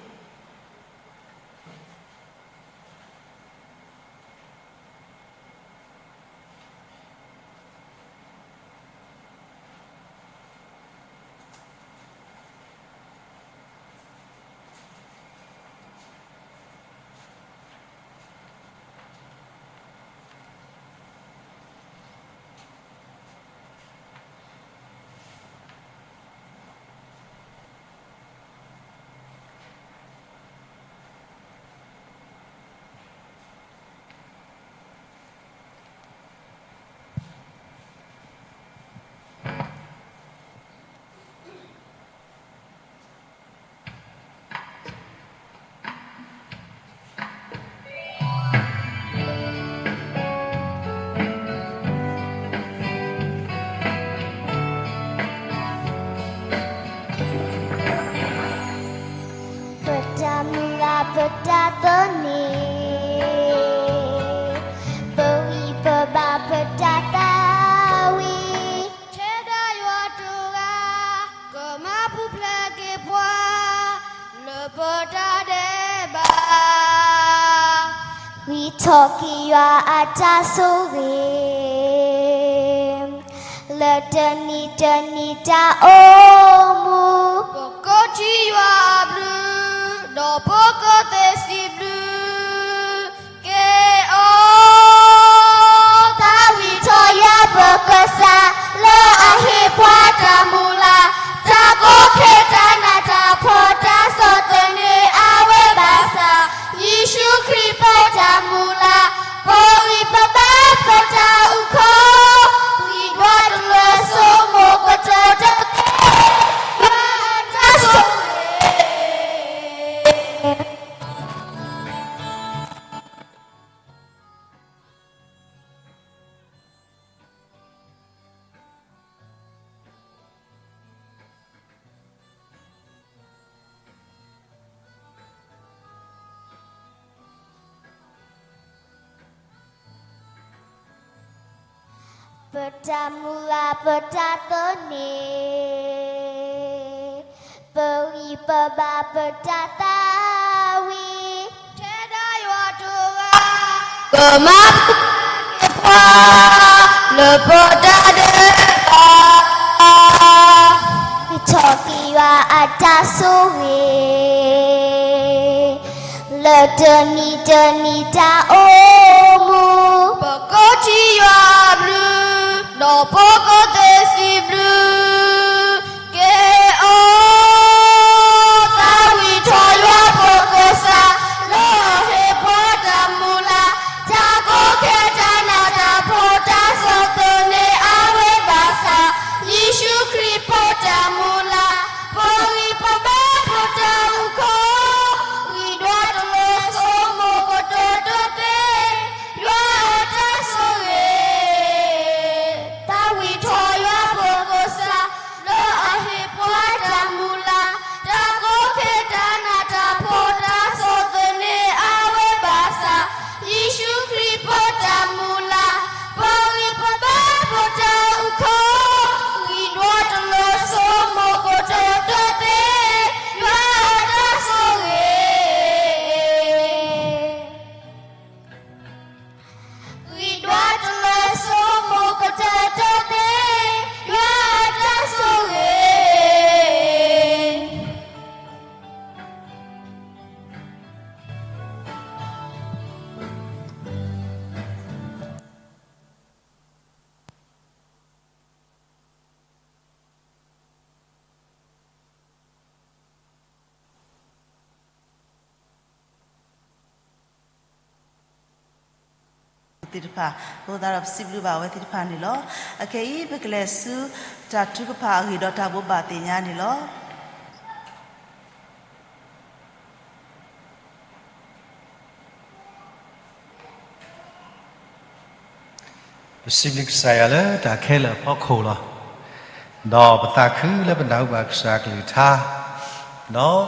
ပတၢ်ဒဲးဘး, ဂံၢ်ထီၣ်က့ၤယွၤအတၢ်ဆိၣ်ဂ့ၤ, လၢတနံၤတနံၤတၢ်အိၣ်မူ, ပကထံၣ်ယွၤအဘျုး, ဒီးပကသ့စံးဘျုး က့ၤအီၤ. သးဝံၣ်ထီၣ်ယွၤပကစၢ်, လၢအဟ့ၣ်ပှၤတၢ်မုၢ်လၢ်, တၢ်ကိးဖဲတၢ်နးတၢ်ဖှီၣ်တၢ်ဆီၣ်သနံးအါဝဲဘၣ်ဆၣ်, ယ့ၣ်ၡူးခရံာ်ပတၢ်မုၢ်လၢ်, ပဂံၢ်ပဘါပတၢ်အုၣ်ခီၣ်, ဂံၢ်ဒွးတလၢစိမိၢ်ကတီၢ်တသ့, ယွၤအတၢ်ဆိၣ်ဂ့ၤ ပတၢ်မုၢ်လၢ်ပတၢ်သန့ၤ, ပဂံၢ်ပဘါပတၢ်သးဝံၣ်, ထဲဒၣ်ယွၤတဂၤ, ကမၤပှဲၤက့ၤပှၤ, လၢပတၢ်ဒဲးဘး, ဂံၢ်ထီၣ်က့ၤယွၤအတၢ်ဆိၣ်ဂ့ၤ လၢတနံၤတနံၤတၢ်အိၣ်မူ, ပကထံၣ်ယွၤအဘျုး, ဒီးပကသ့စံးဘျုး က့ၤအီၤ. သးဝံၣ်ထီၣ်ယွၤပကစၢ်, လၢအဟ့ၣ်ပှၤတၢ်မုၢ်လၢ်, တၢ်ကိးဖဲတၢ်နးတၢ်ဖှီၣ်တၢ်ဆီၣ်သနံးအါဝဲဘၣ်ဆၣ်, ယ့ၣ်ၡူးခရံာ်ပတၢ်မုၢ်လၢ်, ပဂံၢ်ပဘါပတၢ်အုၣ်ခီၣ်, ဂံၢ်ဒွးတလၢစိမိၢ်ကတီၢ်တသ့, ယွၤအတၢ်ဆိၣ်ဂ့ၤ သးဝံၣ်ထီၣ်ယွၤပကစၢ်, လၢအဟ့ၣ်ပှၤတၢ်မုၢ်လၢ်, တၢ်ကိးဖဲတၢ်နးတၢ်ဖှီၣ်တၢ်ဆီၣ်သနံးအါဝဲဘၣ်ဆၣ်, ယ့ၣ်ၡူးခရံာ်ပတၢ်မုၢ်လၢ်, ပဂံၢ်ပဘါပတၢ်အုၣ်ခီၣ်, ဂံၢ်ဒွးတလၢစိမိၢ်ကတီၢ်တသ့, ယွၤအတၢ်ဆိၣ်ဂ့ၤ ဂံၢ်ဒွးတလၢစိမိၢ်ကတီၢ်တသ့, ယွၤအတၢ်ဆိၣ်ဂ့ၤ သ့ၣ်တဖၣ်, အဃိသတးဒီးပစံးဘျုးဘၣ်အဝဲသ့ၣ်တဖၣ်န့ၣ်လီၤ. အခဲအံၤ ပကလဲၤဆူတၢ်ထုကဖၣ်အဂ့ၢ်ဒီးတၢ်ဘိးဘၣ်သ့ၣ်ညါန့ၣ်လီၤ. ပစံးဘျုးကစၢ်ယွၤလၢတၢ်ခဲလၢာ်အဖီခိၣ်လီၤ. ဒီးပသးခုလၢပနၢ်ဟူဘၣ်ကစၢ်အကလုၢ်ကထါ, ဒီး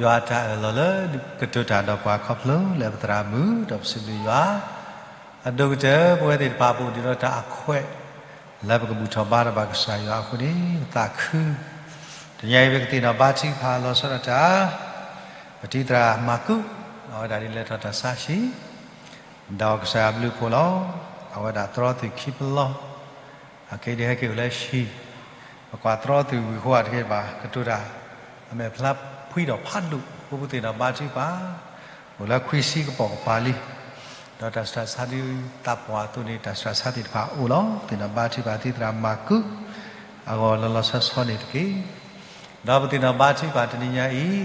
ယွၤအတၢ်အၢၣ်လီၤလၢကတိၤတၢ်ဒီးပှၤခီဖျိလၢပသရၣ်မုၣ်, ဒီးပစံးဘျုးယွၤ အဒိၣ်ကတၢၢ် ပဝဲသ့ၣ်တဖၣ်ပအိၣ်ဒံးဒီးတၢ်အခွဲး လၢပကဘူၣ်ထီၣ်ဘါထီၣ်ဘၣ်ကစၢ်ယွၤအဃိန့ၣ် ပသးခု. တနံၤအံၤ ပကသ့ၣ်နီၣ်ဘါထုကဖၣ်လီၤဆီဒၣ်တၢ် ပတံၤသရၣ်မၤကူး, အဝဲဒၣ်ဒ်လဲၣ်ထီၣ်တၢ်ဆါဟံၣ် ဒီးကစၢ်ယွၤဘျုးဖှိၣ်လီၤ. အဝဲဒၣ်သရီသုးခံပလီၢ်, အခဲအံၤဒ်ဟဲက့ၤအိၣ်လၢဟံၣ်, ပကွၢ်သရီသုးဝံၤအဃိတက့ၢ်ဘၣ် ကတိၤတၢ် အမဲာ်ဖျါဖှံဒီးဖးဒိၣ်, ပသ့ၣ်နီၣ်ဘါထုကဖၣ် အိၣ်လၢခွံဆံကပိာ်ကပၤလံ. ဒီးတၢ်ဆူးတၢ်ဆါဒ်သးပှၢ်အသိးန့ၣ် တၢ်ဆူးတၢ်ဆါသ့ၣ်တဖၣ်အိၣ်လီၤ. သ့ၣ်နီၣ်ဘါထုကဖၣ်တံၤသရၣ်မၤကူး အဂီၢ်လီၤလီၤဆီဆီန့ၣ်တက့ၢ်. ဒီးပသ့ၣ်နီၣ်ဘါထုကဖၣ်တနံၤညါအံၤ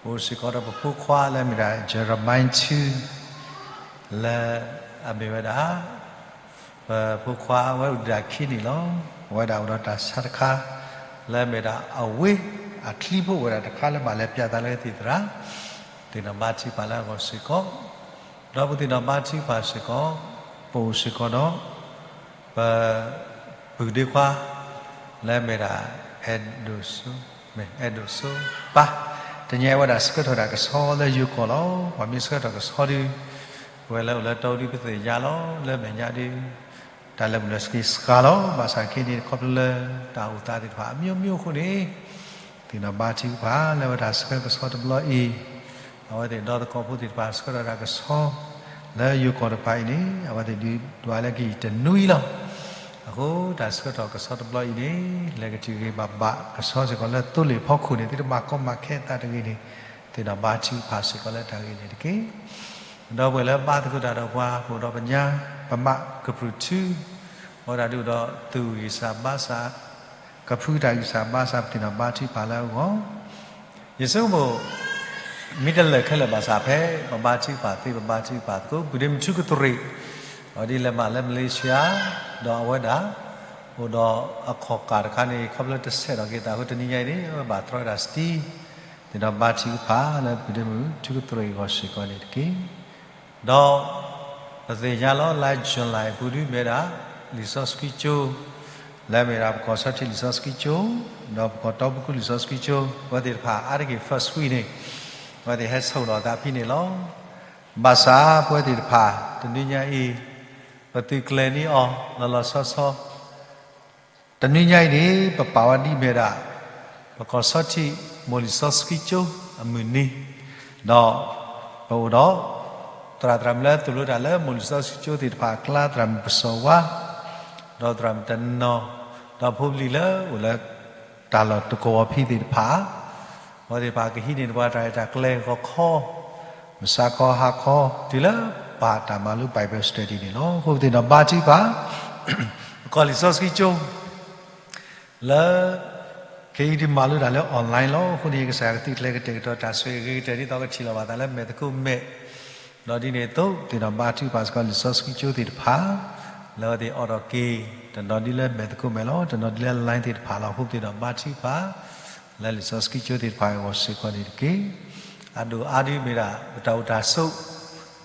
ပအိၣ်စ့ၢ်ကီးဒီးပဖိခွါလၢအမ့ၢ်ဒၣ် Jeremiah Chu လၢအမ့ၢ်ဝဲဒၣ် ပဖိခွါဝဲအိၣ်ဒံးဒၣ်ခံနံၣ်လီၤ. အဝဲဒၣ်အိၣ်ဒီးတၢ်ဆါတခါ လၢအမ့ၢ်ဒၣ်အဝ့ၢ်အချံဖိ အိၣ်ဝဲဒၣ်တခါလၢမၤလဲၤပၠးသးလၢသ့ၣ်သရၣ်, သ့ၣ်နီၣ်ဘါထုကဖၣ်လၢအဂီၢ်စ့ၢ်ကီး, ဒီးပသ့ၣ်နီၣ်ဘါထုကဖၣ်စ့ၢ်ကီး, ပအိၣ်စ့ၢ်ကီးဒီး ပပုၢ်ဒ့ခွါ လၢအမ့ၢ်ဒၣ် အဲၣ်ဒိးစိ မ့ၢ်အဲၣ်ဒိးစိပၢ်, တနံၤအံၤဝဲဒၣ်ဆှၢထီၣ်ဒၣ်ကဆီလၢယိၤကီၢ်လီၤ. ပှၤမ့ၢ်ဆှၢထီၣ်ကဆီဒီး ပဝဲလၢအိၣ်လၢတီအူဒုပသ့ၣ်ညါလီၤ. လၢမဲာ်ညါဒီး တၢ်လၢမုၢ်လၢ်စ့ၢ်ကီးစှၤလီၤ. ဘၣ်ဆၣ်ခဲအံၤန့ၣ် ခီဖျိလၢတၢ်အိၣ်သးသ့ၣ်တဖၣ်အမျိုးမျိုးအဃိန့ၣ် သ့ၣ်နီၣ်ဘါထုကဖၣ်လၢဝဲတၢ်ဆှၢကဆီတဘျီအံၤ, အဝဲသ့ၣ်ဒီသကိးဖိသ့ၣ်တဖၣ်ဆှၢထီၣ်တၢ်ကဆီ လၢယိၤကီၢ်တဖၣ်အံၤန့ၣ် အဝဲသ့ၣ်ဒုးဒွးလၢကယံာ်တနွံလီၤ. အဃိတၢ်ဆှၢထီၣ်ကဆီတဘျီအံၤန့ၣ် လဲၤကတံာ်ဂ့ၤဘၣ်ဘၣ် ကဆီစ့ၢ်ကီးလၢသိလ့ၣ်ဖီခိၣ်န့ၣ် သုတဘၣ်ကီမးခဲအသးတဂ့ၤန့ၣ် သ့ၣ်နီၣ်ဘါထုကဖၣ်စ့ၢ်ကီးလၢတၢ်ဂ့ၢ်န့ၣ်တက့ၢ်. ဒီပုၢ်ဝဲၢ်လၢဘါသကိးတၢ်ဒီးပှၤ ပအိၣ်ဒီးပညါ ပမးကပြုၢ်ထူ အဝဲဒၣ်ဒုးအိၣ်ဒီးသူၣ်ဂံၢ်စၢ်ဘါစၢ် ကဖုတၢ်ဂံၢ်စၢ်ဘါစၢ် ပသ့ၣ်နီၣ်ဘါထုကဖၣ်လၢအဂီၢ် ယဆိကမိၣ် မ့ၢ်တလၢာ်ခဲလၢာ်ဘၣ်ဆၣ်ဖဲ ပဘါထုကဖၣ်သ့ ပဘါထုကဖၣ်သကိး ပုၢ်ဒ့မုၣ်ထူကတြ့ၣ် အဝဲဒ်လဲၤမးလၢ Malaysia ဒီးအဝဲဒၣ် အိၣ်ဒီးအခီၣ်ကၢ်တခါန့ၣ် ခီဖျိတဆဲးထီၣ်က့ၤသးအဃိ တနံၤညါအံၤန့ၣ် အဝဲဘၣ်တြီဝဲဒၣ် Steam သ့ၣ်နီၣ်ဘါထုကဖၣ်လၢပုၢ်ဒ့မုၣ်ထူကတြ့ၣ်အဂီၢ်စ့ၢ်ကီးန့ၣ်တက့ၢ်. ဒီးပသ့ၣ်ညါလီၤ လါ July အပူၤဒုးမ့ၢ်ဝဲဒၣ် လံာ်စီဆှံကၠိ လၢအမ့ၢ်ဒၣ်ပကီၢ်ဆီထံးလံာ်စီဆှံကၠိ ဒီးပကီၢ်တီပူၤကွံာ်လံာ်စီဆှံကၠိ အဝဲသ့ၣ်တဖၣ်အါတက့ၢ် first week န့ၣ် အဝဲသ့ၣ်ဟဲဆိၣ်လီၤအသးဖဲန့ၣ်လီၤ. ဘၣ်ဆၣ်ပဝဲသ့ၣ်တဖၣ် တနွံညါအံၤ ပသုးကျဲၤန့ၢ်အီၤလီၤလီၤဆီဆီ တနွံညါအံၤန့ၣ် ပပာ်ဝဲဒ်မ့ၢ်ဒၣ် ပကီၢ်ဆီထံး မိၢ်လံာ်စီဆှံကၠိအမုၢ်နံၤ, ဒီးပအိၣ်ဒီး သရၣ်သရၣ်မုၣ်လၢသိၣ်လိတၢ်လၢမိၢ်လံာ်စီဆှံကၠိသ့ၣ်တဖၣ်အကျါ သရၣ်မုၣ်ပစီၤဝါ, ဒီးသရၣ်မုၣ်တနီၤ, ဒီးဖိပလံၤလၢအိၣ်လၢ တၢ်လီၢ်တကဝီၤဖဲသ့ၣ်တဖၣ် အဝဲသ့ၣ်တဖၣ်ကဟံးန့ၢ်တပှၤတၢ်ရဲၣ်တၢ်ကျဲၤဂီၤခီ, မုၢ်ဆါခီဟါခီ တုၤလၢပာ်တၢ်မၤလိ Bible study န့ၣ်လီၤ. အဃိပသ့ၣ်နီၣ်ဘါထုကဖၣ် ပကီၢ်လံာ်စီဆှံကၠိ လၢ ခဲအံၤဒုးမၤလိတၢ်လၢ online လီၤ. အဃိန့ၣ် ကစၢ်ယွၤကသုးကျဲၤကတဲာ်ကတီၤတၢ်ဆိၣ်ဂ့ၤအဂ့ၤကတၢၢ် ဒ်သိးကထံၣ်လိာ်ဘၣ်သးလၢမဲာ်သကိးမဲာ်, ဒီးဒ်န့ၣ်အသိး ပသ့ၣ်နီၣ်ဘါထုကဖၣ်စ့ၢ်ကီးလံာ်စီဆှံကၠိသ့ၣ်တဖၣ် လၢအဝဲသ့ၣ်အိးထီၣ်က့ၤ တနီၤဒ်လၢမဲာ်သကိးမဲာ်လီၤ, တနီၤဒ်လၢ line သ့ၣ်တဖၣ်လီၤ. အဃိပသ့ၣ်နီၣ်ဘါထုကဖၣ် လၢလံာ်စီဆှံကၠိသ့ၣ်တဖၣ်အဂီၢ်စ့ၢ်ကီးန့ၣ်တက့ၢ်. အဒိၣ်အါဒုးမ့ၢ်ဒၣ် ပတၢ်အိၣ်တၢ်ဆိး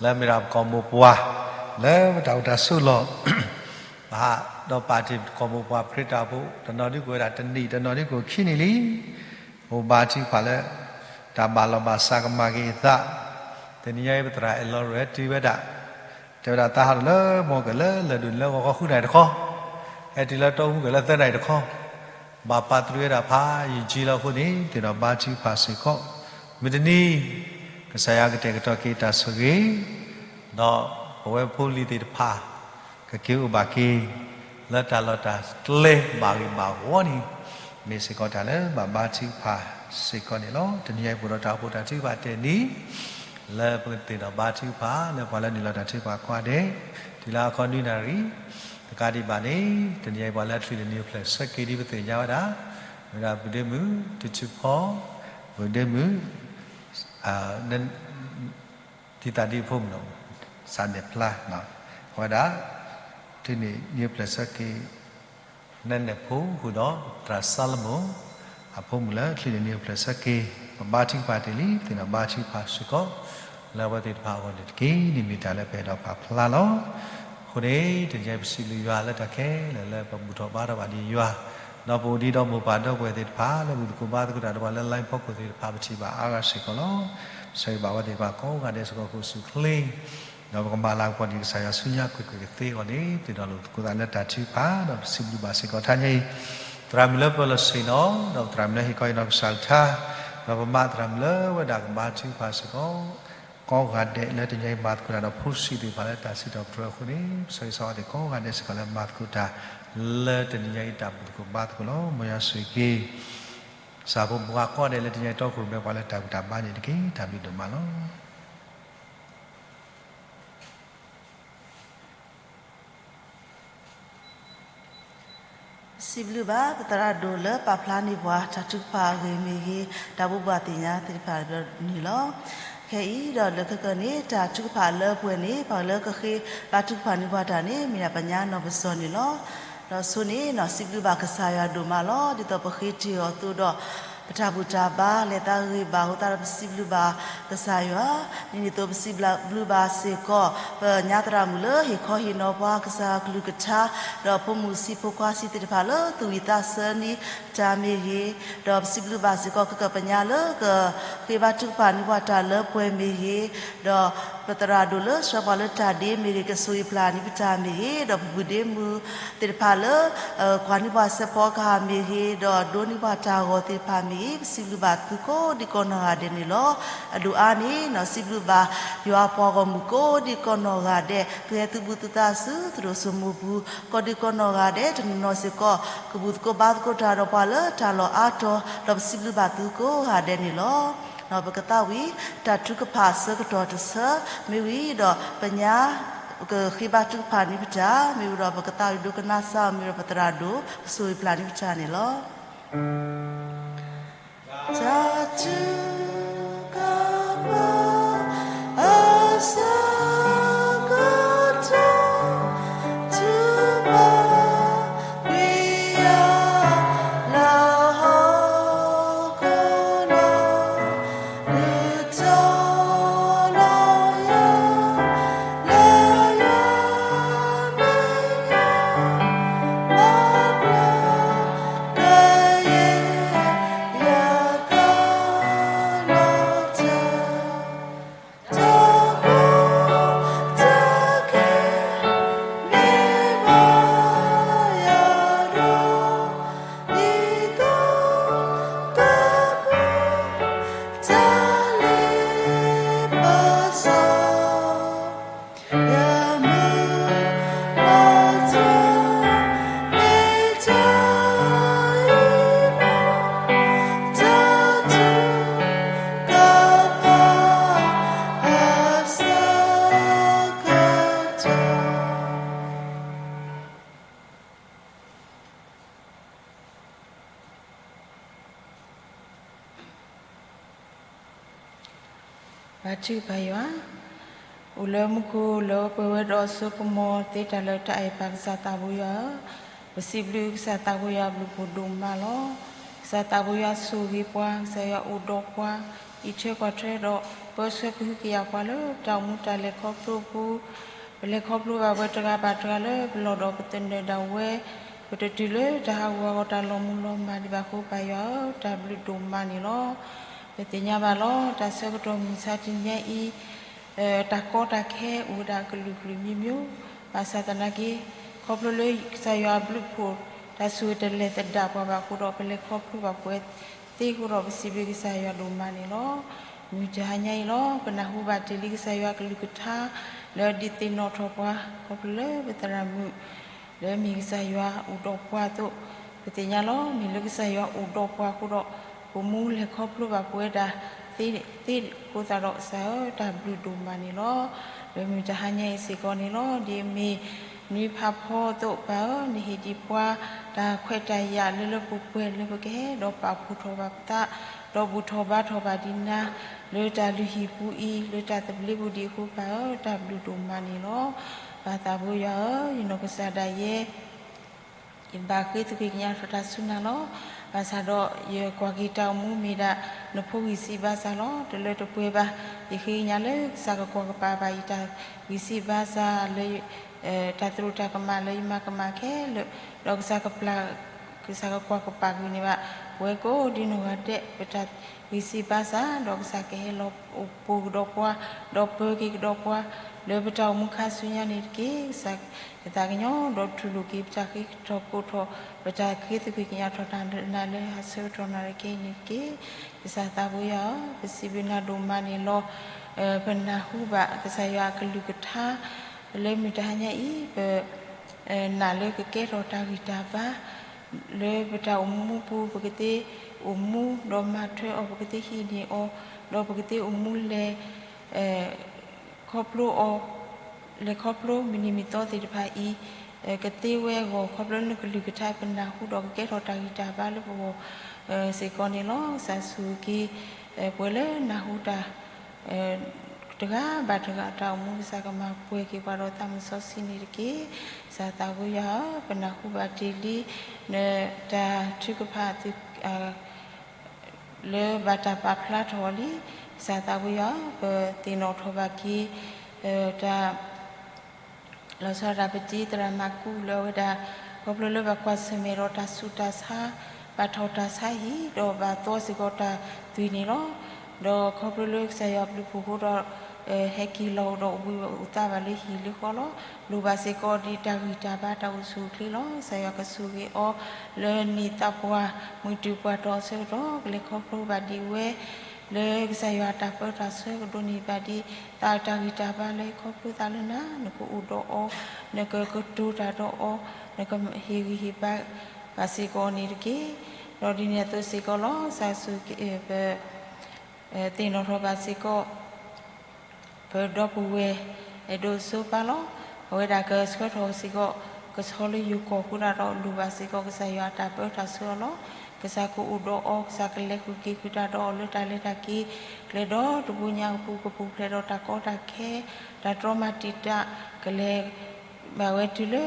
လၢမ့ၢ်ဒၣ်ပကီၢ်မိၢ်ပှၢ် လၢပတၢ်အိၣ်တၢ်ဆိးလီၤ ပဟးဒီးပာ်တ့ၢ်ပကီၢ်မိၢ်ပှၢ်ခရံာ်တၢ်အိၣ်ဖှိၣ် တနီၤဒုးကအိၣ်ဝဲဒၣ်တနံၣ် တနီၤဒုးကအိၣ်ခံနံၣ်လံ. ပဘါထုကဖၣ်လၢ တၢ်ဘၣ်လီၤဘၣ်စးကမၤက့ၤအသး, တနံၤညါအံၤပသရၣ်အဲၣ်လီၤရၢၢ်ဟဲတုၤဝဲဒၣ်, တဲဝဲဒၣ်သးဟးထီၣ်လၢမီၢ်ကၢၢ်လၢလၢၢ်ဒိၣ်န့ၣ်လၢဂီၤခီဃုနၣ်ရံၣ်တခီ, ဟဲတုၤလၢတီအူကၢၢ်လၢသၢနၣ်ရံၣ်တခီ, ဘၣ်ပာ်တြၢၤဝဲဒၣ်ဖးယံာ်ယံာ်လီၤအဃိန့ၣ် ပသ့ၣ်နီၣ်ဘါထုကဖၣ်စ့ၢ်ကီး, မုၢ်တနံၤ ကစၢ်ယွၤကတဲာ်ကတီၤက့ၤတၢ်ဆိၣ်ဂ့ၤ ဒီးပဝဲဖိပလံၤသ့ၣ်တဖၣ် ကက့ၤအိၣ်ဘၣ်က့ၤ လၢတၢ်လီၢ်တၢ်ကျဲဘၣ်ဂ့ၢ်ဘၣ်ဝီန့ၣ် မ့ၢ်စ့ၢ်ကီးတၢ်လၢဘၣ်ဘါထုကဖၣ်စ့ၢ်ကီးန့ၣ်လီၤ. တနံၤညါအံၤပအိၣ်ဒီးတၢ်အိၣ်ဖှိၣ်တၢ်ထုကဖၣ်တဲာ်နံၤ လၢပကသ့ၣ်နီၣ်ဘါထုကဖၣ် လၢပှၤလၢနုာ်လီၤတၢ်ထုကဖၣ်ကိးဂၤဒဲး တုၤလၢအခီနွံနၣ်ရံၣ်, တကးဒံးဘၣ်န့ၣ် တနံၤညါအံၤပှၤလၢအချုးလၢနံၤအိၣ်ဖျဲၣ်ဆၢက့ၤဒ်ပသ့ၣ်ညါဝဲဒၣ် မ့ၢ်ဒၣ်ပုၢ်ဒ့မုၣ်တထူၣ်ဖီ, ပုၢ်ဒ့မုၣ် ဒ်သးဒ်အဖိမုၣ်လီၤ, စးနဲၣ်ဖျါ, အဝဲဒၣ် ချုးန့ၢ်နံၤအိၣ်ဖျဲၣ်ဆၢက့ၤ နဲနဲၣ်ဖိဃုာ်ဒီး သရၣ်စါလမိၣ် အဖိမုၣ်လၢချုးန့ၢ်နံၤအိၣ်ဖျဲၣ်ဆၢက့ၤ, ပဘါထုကဖၣ်တ့ၢ်လံ ပသ့ၣ်နီၣ်ဘါထုကဖၣ်စ့ၢ်ကီး လၢအဝဲသ့ၣ်တဖၣ်အဂီၢ်န့ၣ်တက့ၢ်. န့ၣ်မ့ၢ်တၢ်လၢပအဲၣ်ဒိးပာ်ဖျါလီၤ. အဃိန့ၣ် တနံၤညါအံၤပစံးဘျုးယွၤလၢတၢ်ခဲလၢာ်လၢပဘူၣ်ထီၣ်ဘါထီၣ်ဘၣ်ဒံးယွၤ, ဒီးပအိၣ်ဒံးဒီးမိၢ်ပၢ်ဒီပုၢ်ဝဲၢ်သ့ၣ်တဖၣ် လၢဘူၣ်သကိးဘါသကိးတၢ်ဒီးပှၤလၢ line ဖီခိၣ်သ့ၣ်တဖၣ် ပထံၣ်ဘၣ်အါဂၤစ့ၢ်ကီးလီၤ. ဆၢဂ့ၤဘၣ်ဝဲသ့ၣ်တဖၣ်ကိးဂၤဒဲးစ့ၢ်ကီး အိၣ်ဆူၣ်အိၣ်ချ့ ဒီးပကမၤလၤကပီၤန့ၢ်ကစၢ်ယွၤဆူညါကွ့ၢ်ကွ့ၢ်ကသ့အဂီၢ်န့ၣ် ပသ့ၣ်နီၣ်လိာ်သကိးသးလၢတၢ်ထုကဖၣ် ဒီးပစံးဘျုးဘၣ်စ့ၢ်ကီးထါညါအံၤ, သရၣ်မုၣ်လၢပလီၢ်ဆ့ၣ်နီၤ ဒီးပသရၣ်မုၣ်လၢဟ့ၣ်ခီဟ့ၣ်နီၤကစၢ်အကလုၢ်ကထါ, ဒီးပမါသရၣ်မုၣ်လၢဝဲဒၣ်ကဘါထုကဖၣ်စ့ၢ်ကီး ကိးဂၤဒဲးလၢတနံၤညါအံၤမၤသကိးတၢ်ဒီးဖိဆံးသ့ၣ်တဖၣ်လၢတၢ်စံးထီၣ်ပတြၢၤအဃိန့ၣ် ပဆၢဂ့ၤဆၢဝါသ့ၣ်ကိးဂၤဒဲးစ့ၢ်ကီးလၢမၤသကိးတၢ် လၢတနံၤညါအံၤတၢ်ဘူၣ်သကိးဘါသကိးလီၤ. မ်ယွၤဆိၣ်ဂ့ၤက့ၤ စၢ်ဖိမုၣ်ဖိခွါကိးဂၤဒဲးလၢတနံၤညါအံၤတီခိၣ်ရိၣ်မဲပှၤလၢတၢ်ဘူၣ်တၢ်ဘါန့ၣ်တက့ၢ်. တၢ်ဘျုးဒိၣ်မးလီၤ. စံးဘျုးဘၣ် ပသရၣ်ဒိၣ်လၢပာ်ဖျါန့ၢ်ပှၤ တၢ်ထုကဖၣ်အဂ့ၢ်မ့ၢ်ဂ့ၤ, တၢ်ဘိးဘၣ်သ့ၣ်ညါသ့ၣ်တဖၣ်န့ၣ်လီၤ. ခဲအံၤဒီးလၢခဲကနံၣ် တၢ်ထုကဖၣ်လၢပှဲၤန့ၣ် ပှၤလၢကဃ့ဘါထုကဖၣ်န့ၢ်ပှၤတၢ်န့ၣ် မ့ၢ်ဒၣ်ပညါနီၢ်ပစီၢ်န့ၣ်လီၤ. ဒီးဆိန့ၣ် စံးဘျုးဘၣ်ကစၢ်ယွၤဒိၣ်မးလီၤ. ဒ်သိးပဃ့တ့ၢ်အီၤအသိးဒီး ပတၢ်ဘူၣ်တၢ်ဘါလဲၤသးဂ့ၤဘၣ်အဃိသတးဒီး ပစံးဘျုးဘၣ်ကစၢ်ယွၤ, ဒ်န့ၣ်အသိး ပစံးဘျုးဘၣ်စ့ၢ်ကီး ပညါသရၣ်မုၣ်လၢဟ့ၣ်ခီဟ့ၣ်နီၤပှၤကစၢ်အကလုၢ်ကထါ, ဒီးဖိမုၣ်ဆံးဖိခွါဆံးသ့ၣ်တဖၣ်လၢသူၣ်ဝံၣ်သးဆၢန့ၢ်တၢ်မ့ၢ်ဂ့ၤ, ဒီးပစံးဘျုးဘၣ်စ့ၢ်ကီး ကကပညါလၢကဃ့ဘါထုကဖၣ်န့ၢ်ပှၤတၢ်လၢပှဲၤမ့ၢ်ဂ့ၤ, ဒီး ပသရၣ်ဒိၣ်လၢဆှၢပှၤလၢတၢ်ဒ့မ့ၢ်ဂ့ၤ, ကဆိၣ်ဂ့ၤပျၢ်န့ၢ်ပတၢ်မ့ၢ်ဂ့ၤ, ဒီးပပုၢ်ဒ့မုၣ်သ့ၣ်တဖၣ်လၢ ကွၢ်န့ၢ်ပှၤစဲးဖီကဟၣ်မ့ၢ်ဂ့ၤ, ဒီးဒိးန့ၢ်ပှၤတၢ်ဂီၤသ့ၣ်တဖၣ်မ့ၢ်ဂ့ၤ, ပစံးဘျုးဘၣ်သုကိးဒံးကိးနီၢ်ဂၤဒဲးန့ၣ်လီၤ. အဒိၣ်အါန့ၣ် စံးဘျုးဘၣ်ယွၤအပှၤဂီၢ်မုၢ်ကိးဒံးကိးနီၢ်ဂၤဒဲး, သုဟဲသုဘူးသုသးဆူသရိာ်စိမိၤပူၤ ကိးဒံးကိးနီၢ်ဂၤဒဲး, တနီၤနီၤစ့ၢ်ကီး ကဘူၣ်သကိးဘါသကိးတၢ်ဒီးပှၤလၢတၢ်လီၢ်အါတီၤ, ဒီးပစံးဘျုးဘၣ်သုကိးဂၤဒဲးန့ၣ်လီၤ. ပကသးဝံၣ် တၢ်ထုကဖၣ်အဆၢကတီၢ်တဆၢ, မ့ၢ်ဝံၤဒီးပညါ ကဃ့ဘါထုကဖၣ်န့ၢ်ပတၢ်, မ့ၢ်ဝံၤဒီးပကသးဝံၣ်ဒိကနၣ်စၢ်အီၤ, မ့ၢ်ဝံၤဒီးပသရၣ်ဒိၣ် ကဆိၣ်ဂ့ၤပျၢ်န့ၢ်ပတၢ်န့ၣ်လီၤ. တၢ်ထုကဖၣ်အဆၢကတီၢ် ထုကဖၣ်ကွံာ်ယၤလၢဟီၣ်ခိၣ်လီၤ. လုၢ်ထီၣ်လီၤယၤလၢယွၤမဲာ်ညါ, ဘၣ်ပျၢ်ကယဲၢ်ယသးလီၤတၢ်, တၢ်ကီတၢ်ခဲ မ့ၢ်ဘၣ်ယၤဒီး ဒ်သိးကပှဲၤ တၢ်လ့ပစီ ယမုၢ်လီၤတၢ် မ့ၢ်တၢ်အံၤလီၤ, တၢ်ထုကဖၣ်အဆၢကတီၢ်. ပၢ်ထုကဖၣ်ယွၤ, အိၣ်လၢမူခိၣ်လၢပှဲၤဝဲဒီးစိကမီၤသ့တၢ်လၢတၢ်အဲၣ်ပၢ်ကစၢ်သးဘိယွၤဧၢ, ပစံးဘျုးကစၢ်သးဘိယွၤအဘျုးဖှိၣ်ဒိၣ်မးလီၤ. ကစၢ်သးဘိယွၤဆိၣ်ဂ့ၤပှၤ, ကစၢ်ယွၤအိၣ်ဒီးပှၤ, အံးထွဲကွၢ်ထွဲဒီး ပၢဆှၢကဟုကယာ်ပှၤလၢတၢ်အိၣ်မူတၢ်လဲၤခီဖျိအပူၤ, ပလဲၤခီဖျိဘၣ်ပှၤတဂၤဘၣ်တဂၤလၢပလီၢ်ဒီးပသနၢၣ်ဒၣ်ဝဲ, ပတတုၤလၢတၢ်ဟးဂူာ်ဟးဂီၤတၢ်လီၤမုၢ်လီၤမၢ်ဒံးဘၣ်အဃိ ပၢ်ယွၤဧၢ, တၢ်ဘျုးဒိၣ်မးန့ၣ်လီၤ. ပသ့ၣ်ညါဘၣ်လီၤ တၢ်ဆၢကတီၢ်မုၢ်ဆါတနံၤညါအံၤ တၢ်ကီတၢ်ခဲအိၣ်ဝဲဒၣ်ကလုာ်ကလုာ်မံၤမံၤ, ဘၣ်ဆၣ်သနာ်က့ ခီဖျိလၢကစၢ်ယွၤအဘျုးဖှိၣ် တၢ်ဆိၣ်ဂ့ၤတလဲၤသဒၣ်ပှၤဘၣ်အဃိဒီး ပလဲၤခီဖျိဘၣ်ပှၤသ့အဃိဒီး ပစံးဘျုးကစၢ်ယွၤဒိၣ်မးန့ၣ်လီၤ. မုၢ်တဟါညါအံၤလီၤ ပနၢ်ဟူဘၣ်တ့ၢ်လံကစၢ်ယွၤကလုၢ်ကထါ လၢဒုးသ့ၣ်နီၣ်ထီၣ်ပှၤ ခီဖျိလၢပသရၣ်မုၣ် လၢမ့ၢ်ကစၢ်ယွၤအိၣ်ဒီးပှၤအသိး, ပသ့ၣ်ညါလီၤ မ့ၢ်လၢကစၢ်ယွၤအိၣ်ဒီးပှၤအဃိဒီး ပမူလဲၤခီဖျိဘၣ်ပဝဲဒၣ်သ့သ့အဃိသတးဒီး ကစၢ်ဧၢ တၢ်ဘျုးဒိၣ်မးန့ၣ်လီၤ. လၢမုၢ်တဟါညါအံၤစ့ၢ်ကီးန့ၣ်လီၤ ဒ်အမ့ၢ်နွံဖးဖီအသိး ပၢ်ဧၢ နဟ့ၣ်ဒံးပှၤ တၢ်ခွဲးတၢ်ယာ်လၢလၢပှဲၤပှဲၤ လၢပကဟဲဒီးပာ်ဖှိၣ်ထီၣ်ဘၣ်ပသး ဒီးဘူၣ်ထီၣ်ဘါထီၣ်ဘၣ်ဒံးနၤ လၢတၢ်လုၢ်ဟံၣ်ပူၤအံၤ လၢတၢ်သဘျ့ပူၤဒံးအဃိ ပၢ်ဧၢ တၢ်ဘျုးဒိၣ်မးန့ၣ်လီၤ. ပၢ်သးဘိယွၤဧၢ, ယနီၢ်ကစၢ်ဒၣ်ယဲ ယဘၣ်ဃ့သကွံၢ်ကညးထီၣ်တၢ်ဆူနၤလီၤ. ဘၣ်ဆၣ်ဒီးယကွၢ်က့ၤတၢ်အိၣ်မူမ့ၢ်ဒၣ် နဖိဂံၢ်စၢ်ဘါစၢ်လီၤ. တလၢတပှဲၤဘၣ်. ယဃ့ကညးလၢကစၢ်ကကွၢ်ကပာ်ဘၣ်ယတၢ်ဂံၢ်စၢ်ဘါစၢ်လၢ တၢ်သရူးတၢ်ကမၣ်လၢယမၤကမၣ်ခဲလၢာ်, ဒီးကစၢ်ကပျၢ် ကစၢ်ကကွၢ်ကပာ်ကွံာ်န့ၢ်ဘၣ် ပဝဲကိးဒံနီၢ်ဂၤဒဲး ပတၢ်ဂံၢ်စၢ်ဘါစၢ်, ဒီးကစၢ်ကဟဲလီၤအိၣ်ပူၤကဒီးပှၤ, ဒီးပၢက့ၤကဒီးပှၤ လၢပတၢ်အိၣ်မူခါဆူညါန့ၣ်တက့ၢ်. ကစၢ်ယသးကညီၤ ဒီးတူၢ်လိာ်က့ၤ ပတၢ်ဃ့ထီၣ်ကိးထီၣ် ပတၢ်ဃ့သကွံၢ်ကညးထီၣ်တၢ်နၤလၢအဆၢကတီၢ်နၤတက့ၢ်န့ၣ်တက့ၢ်. ကစၢ်သးဘိယွၤဧၢ, ပစံးဘျုးနၤဒိၣ်မးန့ၣ်လီၤ. ပနၢ်ဟူဘၣ်ကစၢ်ယွၤအကလုၢ်ကထါ လၢမုၢ်တဟါညါအံၤ ပ နာ်လၢကကဲထီၣ်တၢ်ဂံၢ်တၢ်ဘါ လၢပတၢ်အိၣ်မူပူၤ ပကသ့အိၣ်မူ ဒီးမၤထွဲအီၤ ပကသ့ဟံးန့ၢ်အီၤ ဒီးပကသ့အိၣ်မူလဲၤ ခီဖျိအီၤ လဲၤခီဖျိမုၢ်နံၤမုၢ်သီသ့ၣ်တဖၣ်အံၤ ကသ့ဝဲအဂီၢ် ခီဖျိလၢနကလုၢ်ကထါ ပနၢ်ဟူဒီးကကဲထီၣ်တၢ်ဂံၢ်တၢ်ဘါလၢပဂီၢ်စ့ၢ်ကီးန့ၣ်လီၤ. ကစၢ်ဆိၣ်ဂ့ၤက့ၤ ပှၤလၢနၢ်ဟူတၢ် တဂၤဘၣ်တဂၤတၢ်အိၣ်မူ ကစၢ်ကမၤပှဲၤက့ၤပှၤဒီးသးမုၢ်စီဆှံန့ၣ်တက့ၢ်. ကစၢ်သးဘိယွၤဧၢ, ပနၢ်ဟူဘၣ်တ့ၢ်လံ နတၢ်ထုကဖၣ်သု လၢဘၣ်တၢ်ပာ်ဖျါထီၣ်အီၤလံ. ကစၢ်သးဘိယွၤဧၢ, ပသ့ၣ်နီၣ်ထီၣ်ဘၣ်က့ၤ တၢ် လီၤဆီဒၣ်တၢ် ပတံၤသရၣ်မၤကူလၢအဝဲဒၣ် ခီဖျိလၢဘၣ်ကွၢ်ဆၢၣ်မဲာ်ဒီးတၢ်ဆူးတၢ်ဆါ ဘၣ်ထီၣ်တၢ်ဆါဟံၣ် ဒီးဘၣ်သီစ့ၢ်ကီးတၢ်သွံၣ်န့ၣ်လီၤ. ဒီးခီဖျိလၢကစၢ်ယွၤဘျုးဖှိၣ်အဃိဒီး ဟဲက့ၤလီၤဒီးအိၣ်ဘှံးအိၣ်သါဘၣ်လၢဟံၣ်လၢဃီလီၤ. လိၣ်ဘၣ်စ့ၢ်ကီးဒ်တၢ်ဂံၢ်တၢ်ဘါတၢ်အိၣ်ဆူၣ်အိၣ်ချ့လီၤ. ကစၢ်ယွၤကဆိၣ်ဂ့ၤအီၤလၢနံၣ်သးပှၢ် မုၢ်တုၤပှၤတီၤအဆၢကတီၢ် ကလဲၤခီဖျိဘၣ်ဒံးဝဲ လၢကစၢ်ယွၤအတၢ်ပၢတၢ်ဆှၢကဒိးန့ၢ်ဘၣ်ဒံး သးတၢ်ဂံၢ်တၢ်ဘါလၢဟဲခီဖျိသးလၢနၤ, နကအိၣ်ဒီးအီၤ, နကကတိၤတၢ်ဒီးအီၤ, နကဟ့ၣ်ဂံၢ်ဟ့ၣ်ဘါဘၣ်စ့ၢ်ကီးအီၤန့ၣ်တက့ၢ်. ဒီးဒ်န့ၣ်အသိးစ့ၢ်ကီးလီၤ. ကစၢ်ယ့ၣ်ၡူးခရံာ် ပ သ့ၣ်နီၣ်ထီၣ်ဘၣ်စ့ၢ်ကီး ပဒီပုၢ်ဝဲၢ် အဲၣ်ဒိးစီၤပၤလီၤ. အဝဲဒၣ်ကဆှၢထီၣ်စ့ၢ်ကီး ကဆီလၢယိၤကီၢ်ဃုာ်ဒီးလိၣ်ဘၣ်စ့ၢ်ကီး ကစၢ်ယွၤအတၢ်ပၢတၢ်ဆှၢအီၤလီၤ. ကစၢ်ကအိၣ်ဒီးအီၤ, ကစၢ်ကလဲၤဃုာ်က့ၤဃုာ်တၢ်ဒီးအီၤလၢတၢ်လဲၤတၢ်က့ၤကျဲဒီး တဘိညါအပူၤ ကပူၤဖျဲးဒီးတၢ်ကီတၢ်ခဲ, တၢ်တြီမၤတံာ်တာ်, ကလဲၤ ဘၣ်ဝဲတုၤလၢ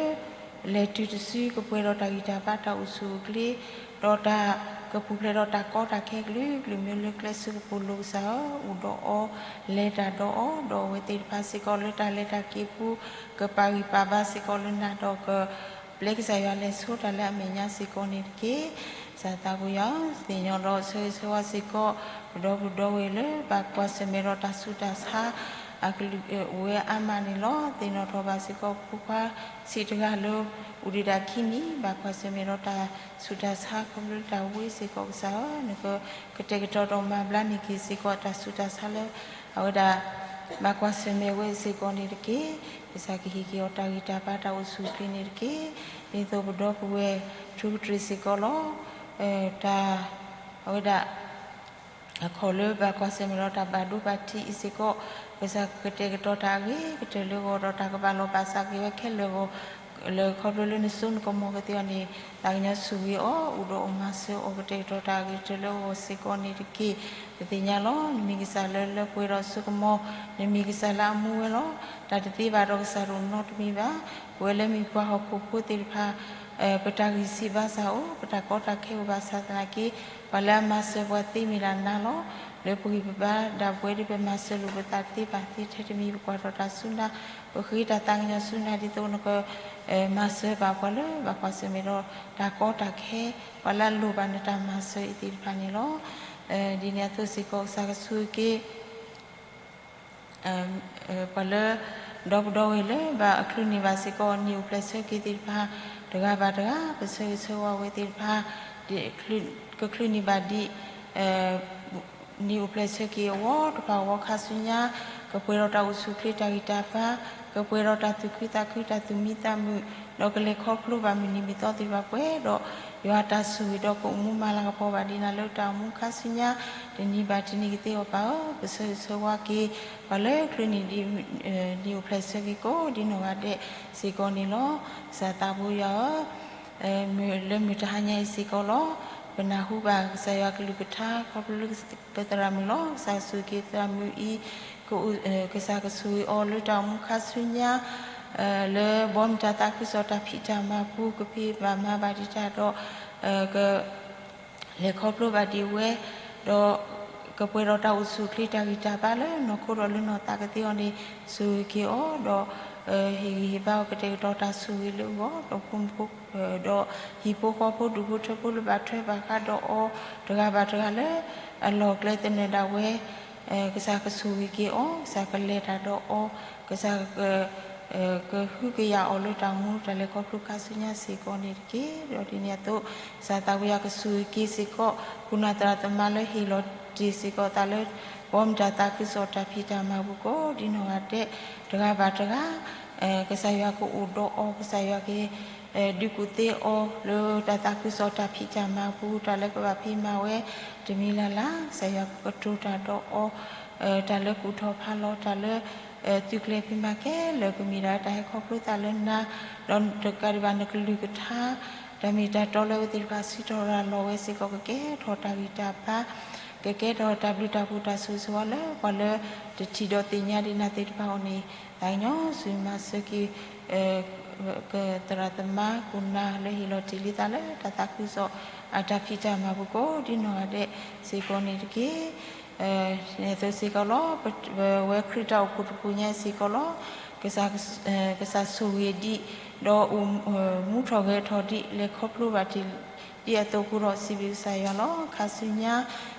လဲၤတုၤတစု ကပှဲၤဒီးတၢ်ဂံၢ်တၢ်ဘါတၢ်အိၣ်ဆူၣ်အိၣ်ချ့, ဒီးတၢ်ကပူၤဖျဲးဒီးတၢ်ကီတၢ်ခဲကလုာ်ကလုာ် မ့ၢ်လၢကျဲစၢကပိာ်လိၤကစၢ်ဧၢ, အိၣ်ဒီးအီၤ, လဲၤတၢ်ဒီးအီၤ, ဒီးအဝဲသ့ၣ်တဖၣ်စ့ၢ်ကီးလၢတၢ်လဲၤတၢ်က့ၤပူၤ ကပာ်ဂံၢ်ပာ်ဘါစ့ၢ်ကီးလၢနၤဒီးက ပျဲကစၢ်ယွၤလဲၤဆိတၢ်လၢအမဲာ်ညါစ့ၢ်ကီးန့ၣ်တက့ၢ်. ကစၢ်သးပူၤယွၤဧၢ, သ့ၣ်ညါဒီးဆၢဂ့ၤဆၢဝါစ့ၢ်ကီး ပဒီပုၢ်ဒီဝဲၢ်လၢဘၣ်ကွၢ်ဆၢၣ်မဲာ်ဒီးတၢ်ဆူးတၢ်ဆါ အကလုာ်အိၣ်ဝဲအါမးန့ၣ်လီၤ. သ့ၣ်နီၣ်ထီၣ်ဘၣ်စ့ၢ်ကီးဖိခွါဆံးတဂၤလၢ အိၣ်ဒံးဒၣ်ခံနံၣ် ဘၣ်ကွၢ်ဆၢၣ်မဲာ်ဒီးတၢ်ဆူးတၢ်ဆါခီဖျိလၢတၢ်ဝံစ့ၢ်ကီးကစၢ်ဧၢ, နကကတဲာ်ကတီၤဒီးမၤဘျါန့ၢ်က့ၤစ့ၢ်ကီးတၢ်ဆူးတၢ်ဆါလၢ အဝဲဒၣ် ဘၣ်ကွၢ်ဆၢၣ်မဲာ်ဝဲစ့ၢ်ကီးန့ၣ်တက့ၢ်. ကစၢ်ကဟ့ၣ်က့ၤအီၤတၢ်ဂံၢ်တၢ်ဘါတၢ်အိၣ်ဆူၣ်အိၣ်ချ့န့ၣ်တက့ၢ်. ဒ်သိးပဒီပုၢ်ဝဲၢ်ထူကတြ့ၣ်စ့ၢ်ကီးလီၤ. တၢ် အဝဲဒၣ် အခီၣ်လၢဘၣ်ကွၢ်ဆၢၣ်မဲာ်ဒီးတၢ်ဘၣ်ဒိဘၣ်ထံးအံၤစ့ၢ်ကီး ကစၢ်ကကတဲာ်ကတီၤတၢ်အဂ့ၤကတၢၢ်လၢအဂီၢ်ဒီးတၢ်ကဘၣ်လီၤဘၣ်စးက့ၤဝဲခဲလၢာ်အဂီၢ် လၢခီဖျိလၢနစိနကမီၤကသ့အီၤန့ၣ် သးကညီၤဆိၣ်ဂ့ၤအီၤ အိၣ်ဒီးအီၤမၤစၢၤအီၤကတဲာ်ကတီၤတၢ်အဂ့ၤကတၢၢ်လၢအဂီၢ်စ့ၢ်ကီးန့ၣ်တက့ၢ်. ပသ့ၣ်ညါလီၤ. နမ့ၢ်ကစၢ်လၢလၢပှဲၤဒီးစိကမီၤ, နမ့ၢ်ကစၢ်လၢအမူဝဲလီၤ. တၢ်တသ့ဘၣ်ဒီးကစၢ်တအိၣ်နီတမံၤဘၣ်. ပဝဲလၢမ့ၢ်ပှၤဟီၣ်ခိၣ်ဖိသ့ၣ်တဖၣ် ပတၢ်ဂံၢ်စၢ်ဘါစၢ်အိၣ်, ပတၢ်ကီတၢ်ခဲအိၣ်ဘၣ်ဆၣ်သနာ်က့ ပှၤလၢအမၤစၢၤပှၤသ့မ့ၢ်ဒၣ်နၤလီၤ. လၢပဂံၢ်ပဘါဒၣ်ပဝဲဒ်ပမၤစၢၤလိာ်ပသးတသ့ဘၣ်သ့ထဲတမံၤ ပကွၢ်ထီၣ်တၢ်ဆူနၤ, ပဃ့တၢ်သးကညီၤဆူနၤဒ်သိးနက မၤစၢၤဘၣ်ပှၤလၢဘၣ်ကွၢ်ဆၢၣ်မဲာ်ဒီးတၢ်ကီတၢ်ခဲ, ပှၤလၢအလိၣ်ဘၣ်နတၢ်မၤစၢၤအံၤသ့ၣ်တဖၣ်န့ၣ်လီၤ. ဒ်န့ၣ်အသိးစ့ၢ်ကီးကစၢ်ကဆိၣ်ဂ့ၤက့ၤ ပှၤလၢ ဒီပုၢ်ဒီဝဲၢ်လၢဘၣ်အချုးန့ၢ်ဘၣ်စ့ၢ်ကီး နံၣ်အိၣ်ဖျဲၣ်ဆၢက့ၤသ့ၣ်တဖၣ် တဂၤဘၣ်တဂၤ ပဆၢဂ့ၤဆၢဝါဝဲသ့ၣ်တဖၣ် ကချုးန့ၢ်ဘၣ်ဒံး နံၣ်အိၣ်ဖျဲၣ်ဆၢက့ၤအဝီတဖၣ်အဂီၢ်ခါဆူညါ ကပှဲၤဒီးတၢ်အိၣ်ဆူၣ်အိၣ်ချ့တၢ်ဂံၢ်တၢ်ဘါ, ကပှဲၤဒီးတၢ်သူၣ်ခုသးခုတၢ်သူၣ်မံသးမုာ်, ဒီးကလဲၤခီဖျိဘၣ်မုၢ်နံၤမုၢ်သီသ့ၣ်တဖၣ်ပှဲၤဒီး ယွၤအတၢ်ဆိၣ်ဂ့ၤဒီးကအိၣ်မူမၤလၤကပီၤဘၣ်ဒံးနၤလၢတၢ်အိၣ်မူခါဆူညါ တနံၤဘၣ်တနံၤကသ့အီၤပၢ်ဧၢ, ပဆၢဂ့ၤဆၢဝါက့ၤ ပှၤလၢချုးန့ၢ်ဒံး နံၣ်အိၣ်ဖျဲၣ်ဆၢက့ၤကိးဒ်နီၢ်ဂၤဒဲးစ့ၢ်ကီးန့ၣ်လီၤ. ကစၢ်သးဘိယွၤဧၢ လၢမုၢ်တဟါညါအံၤစ့ၢ်ကီးလီၤ. ပနၢ်ဟူဘၣ်ကစၢ်ယွၤကလုၢ်ကထါ ခီဖျိလၢပသရၣ်မုၣ်လီၤ. ကစၢ်ကဆိၣ်ဂ့ၤက့ၤသရၣ်မုၣ်အံၤ ကစၢ်ကဆိၣ်ဂ့ၤအီၤလၢတၢ်အိၣ်မူခါဆူညါ လၢဘီမုၢ်တၢ်သးခုကစီၣ်တၢ်ဖံးတၢ်မၤပူၤ ကဖံးဘၣ်မၤဘၣ်ဒံးတၢ်ဒီး က လဲၤခီဖျိဘၣ်ဒံးဝဲ, ဒီးကပှဲၤဒီးတၢ်အိၣ်ဆူၣ်အိၣ်ချ့တၢ်ဂံၢ်တၢ်ဘါလၢ နီၢ်ခိဒီးလၢနီၢ်သးကသ့အီၤန့ၣ် ဆိၣ်ဂ့ၤက့ၤအီၤ, ဒီးဟ့ၣ်ဂံၢ်ဟ့ၣ်ဘါအီၤကတဲာ်ကတီၤတၢ်ဆိၣ်ဂ့ၤလၢအဂီၢ်, ဒီးဖိမုၣ်ဖိ ဒီးဟံၣ်ဖိဃီဖိဒူၣ်ဖိထၢဖိလၢဘၣ်ထွဲဘၣ်ဃးဒီးအီၤ တဂၤဘၣ်တဂၤလၢ အလီၢ်အကျဲသနၢၣ်ဒၣ်ဝဲ ကစၢ်ကဆိၣ်ဂ့ၤက့ၤအီၤ, ကစၢ်ကလဲၤတၢ်ဒီးအီၤ, ကစၢ် ကဟုကယာ်အီၤလၢတၢ်အိၣ်မူတၢ်လဲၤခီဖျိခါဆူညါစ့ၢ်ကီးန့ၣ်တက့ၢ်. ဒီးဒ်န့ၣ်အသိး ကစၢ်သးဝံယွၤကဆိၣ်ဂ့ၤက့ၤစ့ၢ်ကီး ခိၣ်နၢ်သရၣ်သမါလၢဟ့ၣ်လီၤတ့ၢ်စ့ၢ်ကီးသးလၢ ဘီမုၢ်တၢ်သးခုကစီၣ်တၢ်ဖံးတၢ်မၤပူၤကိးဒ်နီၢ်ဂၤဒဲး တဂၤဘၣ်တဂၤ ကစၢ်ယွၤကအိၣ်ဒီးအီၤ, ကစၢ်ယွၤက ဒုးကူၣ်သ့အီၤလၢတၢ်သးခုကစီၣ်တၢ်ဖံးတၢ်မၤပူၤ, တၢ်လၢကဘၣ်ဖံးမၤဝဲ တမံၤလၢ်လၢ် ကစၢ်ယွၤကကတိၤတၢ်ဒီးအီၤ, တၢ်လၢကူၣ်ထီၣ်ဖးလီၤ တၢ်လၢ သုးကျဲၤဖံးမၤခဲလၢာ် ကမ့ၢ်ဒၣ်တၢ်ဟဲခီဖျိသးလၢနၤ, ဒီးတကးဒံးဘၣ်နကလုၢ်ကထါ တၢ်မ့ၢ်တၢ်တီလၢအဝဲသ့ၣ်တဖၣ်စံးထီၣ်ရၤလီၤဝဲစ့ၢ်ကီး ကကဲထီၣ်တၢ်ဂံၢ်တၢ်ဘါ, ကကဲထီၣ်တၢ်ဘျုးတၢ်ဖှိၣ်တၢ်ဆိၣ်ဂ့ၤဆိၣ်ဝါလၢ ပှၤလၢတထံၣ်ဒီးသ့ၣ်ညါဒံးနၤသ့ၣ်တဖၣ်အဂီၢ်န့ၣ် သးကညီၤဆူၣ်မၤစၢၤက့ၤ ကသရၣ်သမါခိၣ်နၢ်လၢဟ့ၣ်လီၤတ့ၢ်လံသးလၢတၢ်သးခုကစီၣ် အတၢ်ဖံးတၢ်မၤပူၤကိးဒ်နီၢ်ဂၤဒဲးစ့ၢ်ကီးန့ၣ်တက့ၢ်. န့ၣ်အသိးစ့ၢ်ကီးလီၤ. ပဝဲခရံာ်တၢ်အိၣ်ဖှိၣ်တဖုညါစ့ၢ်ကီးလီၤ. ကစၢ်ဆိၣ်ဂ့ၤဒံး ဒီးအိၣ်မူထီၣ်ဂဲၤထီၣ်ဒံး လဲၤခီဖျိဘၣ်တ့ၢ်ဒံးအသိးအဃိဒီး စံးဘျုးကစၢ်ယွၤလီၤ. ခါဆူညါ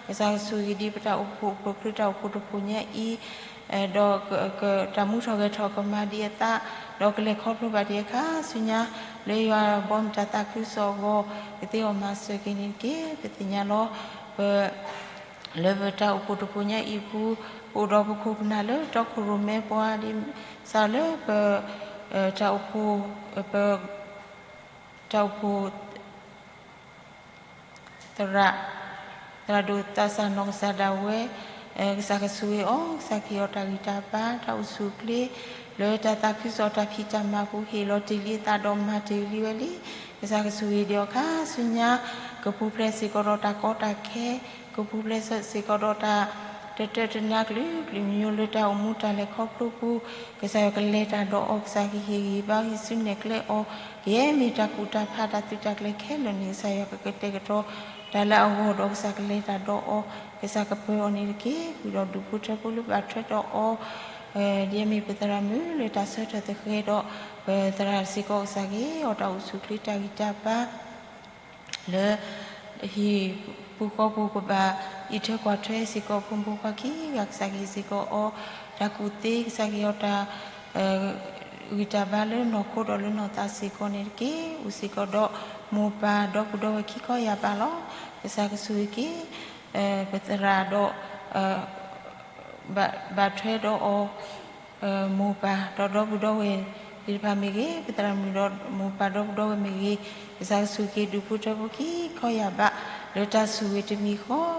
ကစၢ်ဆိၣ်ဂ့ၤဒံးပတၢ်အိၣ်ဖှိၣ် ပခရံာ်တၢ်အိၣ်ဖှိၣ်တဖုညါအံၤ ဒီးတၢ်မူထီၣ်ဂဲၤထီၣ်ကမၤဒံးအသး, ဒီးကလဲၤခီဖျိဘၣ်ဒံးအခါဆူညါ, လၢယွၤဘီမုၢ်တၢ်သးခုကစီၣ်အဂီၢ် ကသ့အီၤမၤစၢၤက့ၤန့ၣ်တက့ၢ်. ပသ့ၣ်ညါလီၤ, ပ လၢပတၢ်အိၣ်ဖှိၣ်တဖှိၣ်ညါအံၤပူၤ, ပအိၣ်ဒီးပခိၣ်ပနၢ်လၢတီခိၣ်ရိၣ်မဲပှၤဒ် စးလၢပ တၢ်အိၣ်ဖှိၣ် ပ တၢ်အိၣ်ဖှိၣ် သရၣ် သရၣ်ဒိၣ်သးစၢ်နီၢ်ကစၢ်ဒၣ်ဝဲ, ကစၢ်ကဆိၣ်ဂ့ၤအီၤ, ကစၢ်ကဟ့ၣ်အီၤတၢ်ဂံၢ်တၢ်ဘါ တၢ်အိၣ်ဆူၣ်အိၣ်ချ့ လၢတၢ်သးခုကစီၣ်တၢ်ဖံးတၢ်မၤပူၤ ဟ့ၣ်လီၤတ့ၢ်လံအသးဒီးမၤတ့ၢ်လံဝဲလံ. ကစၢ်ကဆိၣ်ဂ့ၤဒံးအီၤခါဆူညါ, ကပူၤဖျဲးစ့ၢ်ကီးဒီးတၢ်ကီတၢ်ခဲ, ကပူၤဖျဲးစ့ၢ်ကီးဒီးတၢ် တတၢတနါကလုာ်ကလုာ်မံၤမံၤလၢတၢ်အိၣ်မူတၢ်လဲၤခီဖျိပူၤ, ကစၢ်ယွၤကလဲၤတၢ်ဒီးအီၤ, ကစၢ်ကဟ့ၣ်ဂံၢ်ဘါဟ့ၣ်ဆူနဲၣ်ကျဲအီၤ, ကယဲၢ်မ့ၢ်တၢ်ကူၣ်တၢ်ဖးတၢ်သုးတၢ်ကျဲၤခဲလၢာ်န့ၣ် ကစၢ်ယွၤကကတဲာ်ကတီၤတၢ်လၢအဂီၢ်ဒီး ကစၢ်ကလဲၤတၢ်ဒီးအီၤ, ကစၢ်ကပၢၤအီၤန့ၣ်တက့ၢ်. ဃုာ်ဒီးဒူၣ်ဖိထၢဖိလၢဘၣ်ထွဲဒီးအီၤ, ဒ်အမ့ၢ်ပသရၣ်မုၣ်လၢတၢ်ဆၢထၢၣ်သဃဲၤဒီး ပသရၣ်စ့ၢ်ကီး ကစၢ်ကဟ့ၣ်အီၤတၢ်အိၣ်ဆူၣ်အိၣ်ချ့တၢ်ဂံၢ်တၢ်ဘါ လၢ ဟံၣ်ပူၤဃီပူၤကဘၣ်အံးထွဲကွၢ်ထွဲစ့ၢ်ကီး ဖိမုၣ်ဖိခွါခံဂၤ ကစၢ်ကဟ့ၣ်စ့ၢ်ကီးအီၤ တၢ်ကူၣ်သ့ ကစၢ်ကဟ့ၣ်အီၤတၢ် ဂံၢ်တၢ်ဘါလၢနီၢ်ခိဒီးလၢနီၢ်သးစ့ၢ်ကီးန့ၣ်တက့ၢ်. အိၣ်စ့ၢ်ကီးဒီးမိၢ်ပၢ်ဒီပုၢ်ဒီဝဲၢ်ခံခီယၢ်ဘးလီၤ. ကစၢ်ကဆိၣ်ဂ့ၤက့ၤ ပသရၣ်ဒီး ဘၣ်ထွဲဒီးအီၤ မိၢ်ပၢ်ဒီးဒီပုၢ်ဒီဝဲၢ်သ့ၣ်တဖၣ်မ့ၢ်ဂ့ၤ, ပသရၣ်မုၣ်ဒီးမိၢ်ပၢ်ဒီပုၢ်ဒီဝဲၢ်မ့ၢ်ဂ့ၤ, ကစၢ်ကဆိၣ်ဂ့ၤဒူၣ်ဖိထၢဖိခံခီယၢ်ဘး လၢတၢ်ဆိၣ်ဂ့ၤတမံၤဃီ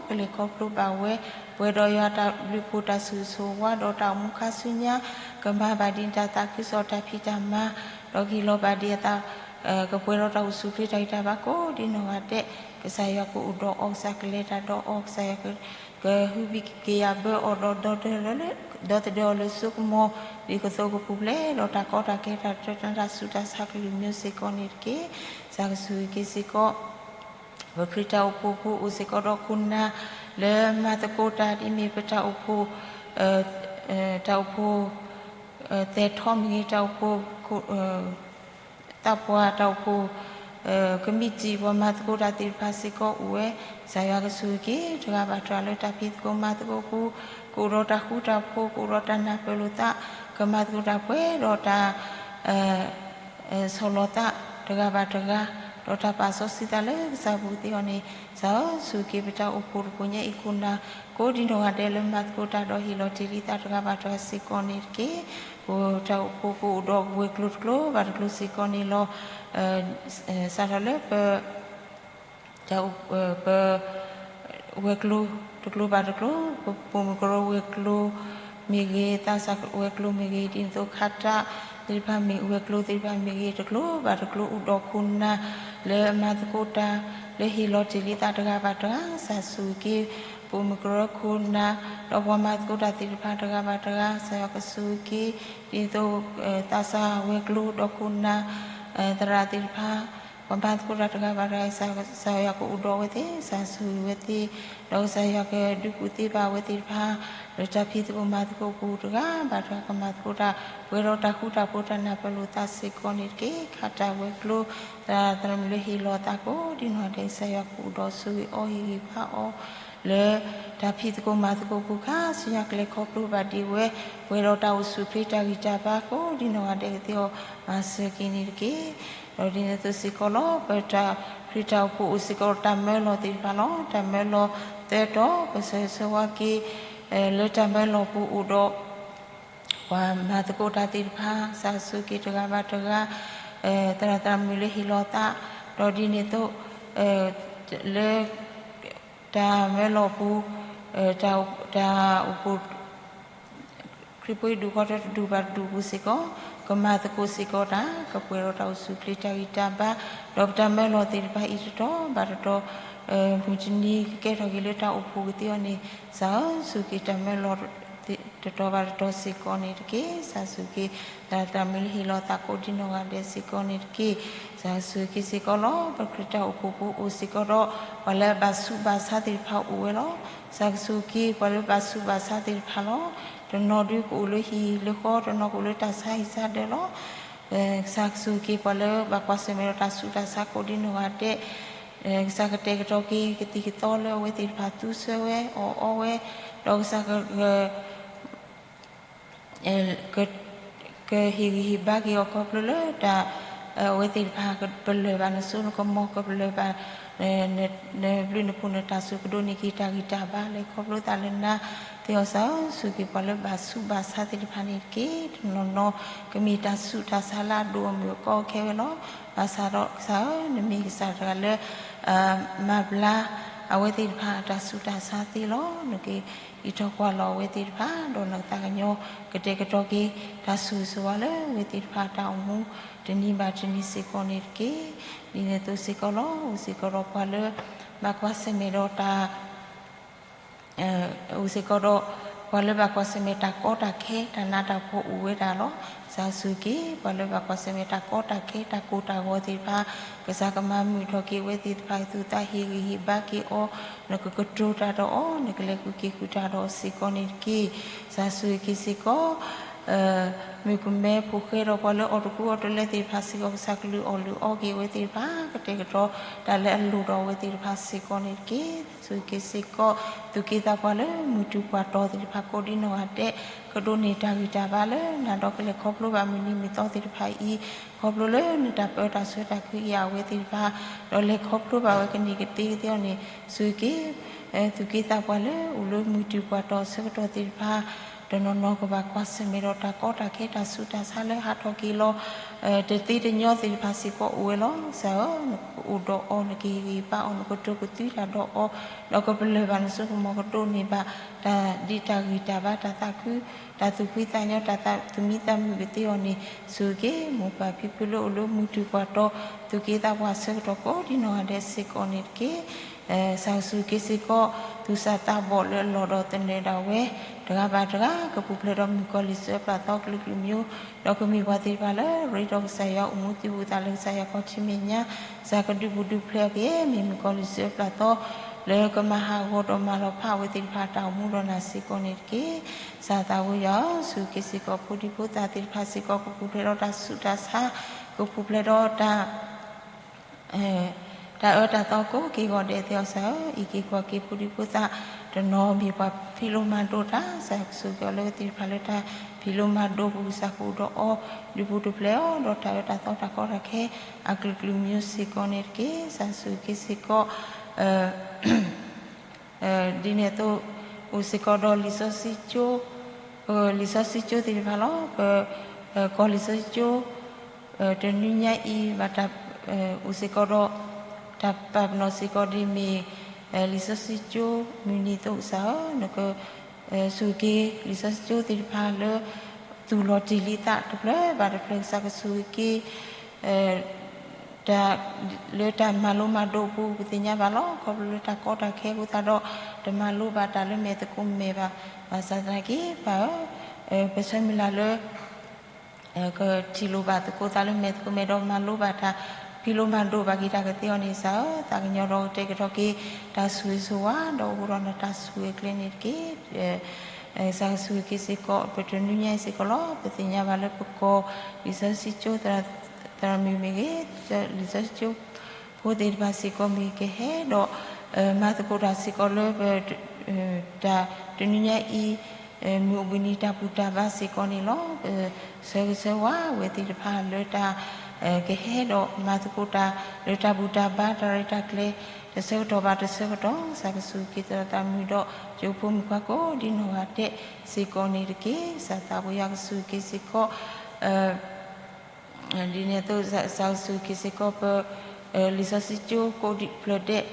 ကလဲၤခီဖျိဘၣ်ဝဲ, ပှဲၤဒီးယွၤတၢ်ဘျုးဖှိၣ်တၢ်ဆိၣ်ဂ့ၤဆိၣ်ဝါဒီးတၢ်အိၣ်မူခါဆူညါ, ကမၤဘၣ်ဒ်တၢ်သးခုကစီၣ်တၢ်ဖံးတၢ်မၤ, ဒီးကဟ့ၣ်လီၤဘၣ်ဒ်အသး ကပှဲၤဒီးတၢ်အိၣ်ဆူၣ်အိၣ်ချ့တၢ်ဂံၢ်တၢ်ဘါကိးဒ်နီၢ်ဂၤဒဲး, ကစၢ်ယွၤကအိၣ်ဒီးအီၤ, ကစၢ်ကလဲၤတၢ်ဒီးအီၤ, ကစၢ်ယွၤ ကဟုဘံၣ်က့ၤယၤဘၢအီၤဒီး ဒီသဒၢအီၤလၢစိကမီၤ, ဒ်ကသိးကပူၤဖျဲးဒီးတၢ်ကီတၢ်ခဲတၢ်တၢတၢ်ဆူးတၢ်ဆါကလုာ်မံၤစ့ၢ်ကီးန့ၣ်တက့ၢ်. ကစၢ်ကဆိၣ်ဂ့ၤက့ၤစ့ၢ်ကီး ပခရံာ်တၢ်အိၣ်ဖှိၣ်ဖိအိၣ်စ့ၢ်ကီးဒီးခိၣ်နၢ် လၢမၤသကိးတၢ်ဒ်မ့ၢ်ပတၢ်အိၣ်ဖှိၣ် တၢ်အိၣ်ဖှိၣ် သဲးထီမ့ၢ်ဂ့ၤ, တၢ်အိၣ်ဖှိၣ် သးပှၢ်တၢ်အိၣ်ဖှိၣ် ကမံးတံာ်ပှၤမၤသကိးတၢ်သ့ၣ်တဖၣ်စ့ၢ်ကီးအိၣ်ဝဲ, ကစၢ်ယွၤကဆိၣ်ဂ့ၤက့ၤ တဂၤဘၣ်တဂၤလၢတၢ်ဖံးသကိးမၤသကိးပူၤ, ကအိၣ်ဒီးတၢ်ဃူတၢ်ဖိး, ကအိၣ်ဒီးတၢ်နၢ်ပၢၢ်လိာ်သး, ကမၤသကိးတၢ်ပှဲၤဒီးတၢ် ဆီၣ်လီၤသးတဂၤဘၣ်တဂၤ, ဒီးတၢ်ပာ်စီဆှံသးလၢကစၢ်ပူၤကသ့အီၤန့ၣ်, ကစၢ်ဧၢ, ဆိၣ်ဂ့ၤက့ၤပတၢ်အိၣ်ဖှိၣ်တဖှိၣ်ညါအံၤခိၣ်နၢ် ကိးဒ်နီၢ်ဂၤဒဲးလၢမၤသကိးတၢ်ဒီးဟ့ၣ်လီၤတ့ၢ်လံသးတဂၤဘၣ်တဂၤစ့ၢ်ကီးန့ၣ်တက့ၢ်. ပတၢ်အိၣ်ဖှိၣ်ကအိၣ်ဒီးဝဲၤကျိၤတကျိၤဘၣ်တကျိၤစ့ၢ်ကီးန့ၣ်လီၤ. စးထီၣ်လၢပ တၢ်အိၣ် ပ ဝဲၤကျိၤတကျိၤဘၣ်တကျိၤ, ပပိာ်မုၣ်ကရၢဝဲၤကျိၤမ့ၢ်ဂ့ၤ, သးစၢ်ဝဲၤကျိၤမ့ၢ်ဂ့ၤ, ဒ်သိးခါတၢ်သ့ၣ်တဖၣ်မ့ၢ်ဝဲၤကျိၤသ့ၣ်တဖၣ်မ့ၢ်ဂ့ၤ, တကျိၤဘၣ်တကျိၤအိၣ်ဒီးခိၣ်နၢ် လၢမၤသကိးတၢ် လၢဟ့ၣ်လီၤတ့ၢ်လံသးတဂၤဘၣ်တဂၤ, ကစၢ်ဆိၣ်ဂ့ၤက့ၤ ပိာ်မုၣ်ကရၢခိၣ်နၢ် ဒီးပှၤမၤသကိးတၢ်သ့ၣ်တဖၣ်တဂၤဘၣ်တဂၤ, ကစၢ်ယွၤကဆိၣ်ဂ့ၤက့ၤ ဒ်သိး သးစၢ်ဝဲၤကျိၤဒီးခိၣ်နၢ် သရၣ်သ့ၣ်တဖၣ် ပှၤမၤသကိးတၢ်တဂၤဘၣ်တဂၤ, ကစၢ်ယွၤကအိၣ်ဒီးဝဲသ့ၣ်, ကစၢ်ဆိၣ်ဂ့ၤဝဲသ့ၣ်, ဒီးကစၢ်ယွၤကဒုးကူၣ်သ့ဘၣ်ဝဲသ့ၣ်တဖၣ် လၢတၢ်ဖံးသကိးမၤသကိးပူၤတဂၤဘၣ်တဂၤ ကမၤသကိးတၢ် ပှဲၤဒီးတၢ်ဃူတၢ်ဖိးတၢ်နၢ်ပၢၢ်လိာ်သးစ့ၢ်ကီးန့ၣ်တက့ၢ်. ခါတၢ်ဝဲၤကျိၤ သရၣ်သရၣ်မုၣ်လၢဟ့ၣ်လီၤသးကိးဒ်နီၢ်ဂၤဒဲး ကစၢ်ယွၤကအိၣ်ဒီးဆိၣ်ဂ့ၤအီၤဟ့ၣ်ဂံၢ်ဘါအီၤ လၢတၢ်ဖံးသကိးမၤသကိးပူၤခါဆူညါ ကလဲၤခီဖျိဘၣ်ဒံးဝဲ, ပှဲၤဒီးတၢ်အိၣ်ဆူၣ်အိၣ်ချ့တၢ်ဂံၢ်တၢ်ဘါကိးဒ်နီၢ်ဂၤဒဲး ကသ့အီၤမၤစၢၤက့ၤန့ၣ်တက့ၢ်. ဒီးဒ်န့ၣ်အသိးစ့ၢ်ကီးလီၤ, ပတၢ်ခရံာ်တၢ်အိၣ်ဖှိၣ်အိၣ်စ့ၢ်ကီးတၢ်မၢလီၤသ့ၣ်တဖၣ်လီၤ. တၢ်မၢလီၤသၢတီၤ ပဆၢဂ့ၤဆၢဝါက့ၤ လၢတၢ်မၢလီၤပူၤအိၣ်ဒီး ပှၤမၤသကိးတၢ်သ့ၣ်တဖၣ် ကစၢ်ဆိၣ်ဂ့ၤက့ၤတဂၤဘၣ်တဂၤ, သရၣ်သရၣ်မုၣ်လၢဟ့ၣ်လီၤသး, ဒီးဒ်န့ၣ်အသိး လၢ တၢ်မၢလီၤပူၤ, တၢ်အိၣ်ဖှိၣ် ခရံာ်ဖိအံၤဒူၣ်ဃီတဒူၣ်ဘၣ်တဒူၣ်ပူၤစ့ၢ်ကီး, ကမၤသကိးစ့ၢ်ကီးတၢ်, ကပှဲၤဒီးတၢ်အိၣ်ဆူၣ်အိၣ်ချ့တၢ်ဂံၢ်တၢ်ဘါ, ဒီးပတၢ်မၢလီၤသ့ၣ်တဖၣ်အံၤတတီၤဘၣ်တတီၤ, မုၢ်တနံၤကကဲထီၣ်က့ၤလၢတၢ်အိၣ်ဖှိၣ်ကသ့အီၤန့ၣ်, ကစၢ်ဧၢ, ဆိၣ်ဂ့ၤတၢ်မၢလီၤတတီၤဘၣ်တတီၤစ့ၢ်ကီးန့ၣ်တက့ၢ်. ကစၢ်ဆိၣ်ဂ့ၤ သရၣ်သရၣ်မုၣ်လၢဟ့ၣ်လီၤသးကိးဒ်နီၢ်ဂၤဒဲးစ့ၢ်ကီးန့ၣ်တက့ၢ်. ကစၢ်ဆိၣ်ဂ့ၤက့ၤစ့ၢ်ကီးလီၤ. ပခရံာ်တၢ်အိၣ်ဖှိၣ်ပူၤအိၣ်စ့ၢ်ကီးဒီး ပှၤလၢဘၣ်ဆူးဘၣ်ဆါသ့ၣ်တဖၣ်အိၣ်ဝဲလီၤ. ကစၢ်ကဆိၣ်ဂ့ၤက့ၤ ပှၤလၢဘၣ်ဆူးဘၣ်ဆါသ့ၣ်တဖၣ်လီၤ. တနီၤဒုးကအိၣ်လၢဟံၣ်လၢဃီ, တနီၤကအိၣ်လၢတၢ်ဆါဟံၣ်ဆါဒၢးလီၤ. ကစၢ်ကဆိၣ်ဂ့ၤက့ၤပှၤလၢဘၣ်ကွၢ်ဆၢၣ်မဲာ်ဒီးတၢ်ဆူးတၢ်ဆါကိးဒ်နီၢ်ဂၤဒဲး, ကစၢ်ကတဲာ်ကတီၤက့ၤကသံၣ်ကသီလၢအဝဲသ့ၣ်တဖၣ်သူဆၢဝဲအီၣ်အီဝဲ, ဒီးကစၢ်က ကဟ့ၣ်ဂံၢ်ဟ့ၣ်ဘါက့ၤအီၤခီဖျိလၢတၢ် အဝဲသ့ၣ်တဖၣ်ကပလၢၢ်ဘၣ်နစိနကမီၤ ကပလၢၢ်ဘၣ် နဘျုးနဖှိၣ်နတၢ်စိကဒိးန့ၢ်က့ၤတၢ်ဂံၢ်တၢ်ဘါ လဲၤခီဖျိသးလၢနၤသ့အီၤစၢ်ဧၢ, ဆိၣ်ဂ့ၤပှၤလၢဘၣ်ဆူးဘၣ်ဆါသ့ၣ်တဖၣ်န့ၣ်တက့ၢ်. တနီၤနီၤကမ့ၢ်တၢ်ဆူးတၢ်ဆါလၢအဒိၣ်အမုၢ်အကီအခဲဝဲလီၤ. ဘၣ်ဆၣ်ဒီးကစၢ်ဧၢ, နမ့ၢ်ကစၢ်တဂၤလၢ မၤဘျါအဝဲသ့ၣ်တဖၣ်အတၢ်ဆူးတၢ်ဆါသ့လီၤ. နကဟံးထီၣ်ကွၢ်လီၤအဝဲသ့ၣ်တဖၣ် ဒီးနကသးကညီၤကတဲာ်ကတီၤက့ၤ တၢ်ဆိၣ်ဂ့ၤဆိၣ်ဝါလၢအဝဲသ့ၣ်တဖၣ်အတၢ်အိၣ်မူ တနံၤဘၣ်တနံၤစ့ၢ်ကီးန့ၣ်တက့ၢ်. ဒ်န့ၣ်အသိးစ့ၢ်ကီးလီၤ. အိၣ်စ့ၢ်ကီးဒီးပှၤလၢ ဘၣ်ကွၢ်ဆၢၣ်မဲာ်ဒီးတၢ် အိၣ်စ့ၢ်ကီးဒီး ပှၤလၢဘၣ်ကွၢ်ဆၢၣ်မဲာ်တၢ်ကီတၢ်ခဲ တၢ်နးတၢ်ဖှီၣ်အိၣ်ဝဲဒၣ်လီၤ. ကစၢ်ဆိၣ်ဂ့ၤက့ၤ ပှၤလၢဘၣ်ကွၢ်ဆၢၣ်မဲာ်တၢ်ကီတၢ်ခဲ တၢ်ကိၢ်တၢ်ဂီၤသ့ၣ်တဖၣ် ကစၢ်ကမၤမုာ်ထီၣ်က့ၤအဝဲသ့ၣ်တဖၣ် သူၣ်သးဟ့ၣ်ဂံၢ်ဟ့ၣ်ဘါက့ၤအီၤ, နကကတိၤတၢ်ဒီးအီၤ, နကလဲၤဃုာ်က့ၤဃုာ်တၢ်ဒီးအီၤစ့ၢ်ကီးန့ၣ်တက့ၢ်. ကစၢ်ဆိၣ်ဂ့ၤက့ၤစ့ၢ်ကီး မုၣ်ကမဲဖိဃဲဒီးပှၤလၢအီၣ်တကူအီတလဲသ့ၣ်တဖၣ်စ့ၢ်ကီး ကစၢ်ကလုၢ်အီၣ်လုၢ်အီက့ၤအဝဲသ့ၣ်တဖၣ် ကတဲာ်ကတီၤတၢ်လၢအလိၣ်ဒီးအဝဲသ့ၣ်တဖၣ်စ့ၢ်ကီးန့ၣ်တက့ၢ်. ဆိၣ်ဂ့ၤက့ၤစ့ၢ်ကီး သူၣ်က့သးပှၢ်လၢမုၢ်တူၢ်ပှၢ်တီၤသ့ၣ်တဖၣ်ကိးဒ်နီၢ်ဂၤဒဲး ကဒိးန့ၢ်တၢ်ဂံၢ်တၢ်ဘါလၢနၤဒီးကလဲၤခီဖျိဘၣ်မုၢ်နံၤမုၢ်သီသ့ၣ်တဖၣ်အံၤ ခီဖျိလၢနတၢ်ပၢတၢ်ဆှၢတၢ်ခုကယာ်အဝဲသ့ၣ်တဖၣ် ဒီးလဲၤခီဖျိဘၣ်ဝဲကန့ၢ်ကသ့ကသ့အီၤန့ၣ် ဆိၣ်ဂ့ၤက့ၤ သူၣ်က့သးပှၢ်လၢအိၣ်လၢမုၢ်တူၢ်ပှၢ်တီၤအဆၢကတီၢ်သ့ၣ်တဖၣ် တနီၤနီၤကဘၣ်ကွၢ်ဆၢၣ်မဲာ်ဒီးတၢ်ကီတၢ်ခဲတၢ်ဆူးတၢ်ဆါလၢဟးထီၣ်က့ၤလီၤ တသ့တညီသ့ၣ်တဖၣ်စ့ၢ်ကီးအိၣ်ဝဲလီၤ. ကစၢ်ဧၢ, နကအိၣ်ဒီးအီၤ နကဟ့ၣ်ဂံၢ်ဘါအီၤ နကတိၤကသွံတၢ်ဒီးအီၤ ဒီးကပလၢၢ်ဘၣ်နစိကမီၤ ကဒိးန့ၢ်ဘၣ် တၢ်ဒ်တၢ်ဂံၢ်တၢ်ဘါ တၢ်သးခု တၢ်သူၣ်ဖှံသးညီ တၢ်သူၣ်မံသးမုာ်ကသ့အီၤန့ၣ် ဆိၣ်ဂ့ၤက့ၤ မိၢ်ပၢ်ဖံဖုလၢအိၣ်လၢမုၢ်တူၢ်ပှၢ်တီၤ သူၣ်က့သးပှၢ်ဆၢကတီၢ်ကိးဒ်နီၢ်ဂၤဒဲးစ့ၢ်ကီးန့ၣ်တက့ၢ်. ကစၢ်ဆိၣ်ဂ့ၤက့ၤစ့ၢ်ကီး သူၣ်စၢ်သးဘီၣ်လၢအလီၢ်ဒီးသနၢၣ်ဒၣ်ဝဲ တဂၤဘၣ်တဂၤ ကပူၤဖျဲးဒီးမုၣ်ကီၤလံၢ်စၢၤပျၢ်သီကလုာ်ကလုာ်မံၤ ဒီးကမ့ၢ်ပှၤသ့ၣ်တဖၣ်လၢရ့ဒီးကစၢ်ယွၤ အိၣ်မူသံဘူၣ်သးလၢကစၢ်ယွၤခီၣ်ထံးမဲာ်ညါ ကစၢ်ကဒုးပူၤဒုးဖျဲးအီၤက့ၤ မ့ၢ်မုၣ်ကီၤလံၢ်စၢၤပျၢ်သီ လၢကမၤဟးဂီၤဒီးမၤလီၤဖးအဝဲသ့ၣ်တဖၣ်တၢ်အိၣ်မူဒီးနၤစ့ၢ်ကီးန့ၣ်တက့ၢ်. ကစၢ်သးဝံယွၤဧၢ, ဆိၣ်ဂ့ၤက့ၤစ့ၢ်ကီးဖိဒံဖိသၣ်သ့ၣ်တဖၣ်စ့ၢ်ကီး ကပူၤဖျဲးဒီးတၢ်ဆူးတၢ်ဆါ ကပူၤဖျဲးဒီးတၢ် တၢ်အၢတၢ်သီကိးက့ၤဂီၤဒဲးသ့ၣ်အီၤစၢ်ဧၢ, အံးက့ၤကွၢ်က့ၤဖိဒံဖိသၣ် တနီၤမ့ၢ်ပှၤဖံးလိမၤဒိးတၢ် ကစၢ်ဆိၣ်ဂ့ၤက့ၤအီၤလၢသ့ၣ်တဖၣ်လၢတၢ်ဖံးလိမၤဒိးပူၤ ကစၢ်ကအိၣ်ဒီးအီၤ ဒုးပူၤဒုးဖျဲးအီၤ ဒီးတၢ်အၢတၢ်သီတၢ်ကီတၢ်ခဲ အကလုာ်ကလုာ်မံၤစ့ၢ်ကီးန့ၣ်တက့ၢ်. ကစၢ်ဆိၣ်ဂ့ၤက့ၤစ့ၢ်ကီး ဒ်န့ၣ်အသိး အိၣ်စ့ၢ်ကီးဒီးလံာ်စီဆှံကၠိ လံာ်စီဆှံကၠိသ့ၣ်တဖၣ်လီၤ. ပ ကီၢ်လံာ်စီဆှံကၠိ တနွံညါအံၤ ဘၣ်တၢ် အိၣ်စ့ၢ်ကီးဒီး တၢ်ပာ်ပနီၣ်စ့ၢ်ကီးဒ်မ့ၢ် လံာ်စီဆှံကၠိ မုၢ်နံၤအသိးစၢ်ဧၢ, နက ဆိၣ်ဂ့ၤက့ၤ လံာ်စီဆှံကၠိသ့ၣ်တဖၣ်လၢ သူၣ်လီၤတ့ၢ်လံသးတဖျၢၣ်ဘၣ်တဖျၢၣ် ကစၢ်ကဆိၣ်ဂ့ၤက့ၤ တၢ် လၢတၢ်မၤလိမၤဒိးအပူၤ ပသ့ၣ်ညါဘၣ်လီၤ. ခီဖျိလၢတၢ်ကီတၢ်ခဲအဃိသတးဒီး တမၤလိဘၣ်တၢ်လၢမဲာ်သကိးမဲာ်ဘၣ်. ဘၣ်ဆၣ်သနာ်က့ ပၢ်ဧၢ, ပဆၢမုၢ်လၢ်လၢ ကထံၣ်လိာ်ဘၣ်သကိးသးလၢမဲာ်သကိးမဲာ်ဒီးမၤလိဘၣ်တၢ် ဖံးလိမၤဒိးဘၣ်က့ၤတၢ်ကသ့အီၤန့ၣ် ကစၢ်ဧၢ, သးကညီၤဒီးကတဲာ်ကတီၤက့ၤ တၢ်ဆိၣ်ဂ့ၤဆိၣ်ဝါ ဒီးအိၣ်ဒီးနတၢ်ဆိၣ်ဂ့ၤအကျဲန့ၣ်တက့ၢ်. ကစၢ်ကဆိၣ်ဂ့ၤက့ၤစ့ၢ်ကီး ပတနွံညါအံၤစ့ၢ်ကီးလီၤ. ပသ့ၣ်ညါဘၣ်လၢပကီၢ် လံာ်စီဆှံကၠိ သရၣ်မုၣ်မ့ၢ်ဂ့ၤ လံာ်စီဆှံကၠိဖိသ့ၣ်တဖၣ်စ့ၢ်ကီးမ့ၢ်ဂ့ၤ ကဟဲဒီး မၤသကိးတၢ်စ့ၢ်ကီးလၢ တၢ်တနွံညါအံၤ မုၢ်အိၣ်ဘှံးနံၤတၢ်ဘူၣ်တၢ်ဘါစ့ၢ်ကီးန့ၣ်လီၤ. ပဆၢဂ့ၤဆၢဝါအဝဲသ့ၣ်တဖၣ်လၢတၢ် ကဟဲဒီးမၤသကိးတၢ်လၢတၢ်ဘူၣ်တၢ်ဘါတၢ်ရဲၣ်တၢ်ကျဲၤ တဆၢကတီၢ်ဘၣ်တဆၢကတီၢ် ကစၢ်ကဆိၣ်ဂ့ၤက့ၤသရၣ်မုၣ်ဒီး ကၠိဖိမုၣ်ခွါကိးဒ်နီၢ်ဂၤဒဲးစ့ၢ်ကီးန့ၣ်တက့ၢ်. ကစၢ်သးပှၢ်ယွၤကဆိၣ်ဂ့ၤက့ၤစ့ၢ်ကီး ဒ်န့ၣ်အသိး ကစၢ်ကဆိၣ်ဂ့ၤက့ၤစ့ၢ်ကီးပ လံာ်စီဆှံကၠိကိးဒံးဖျၢၣ်ဒဲး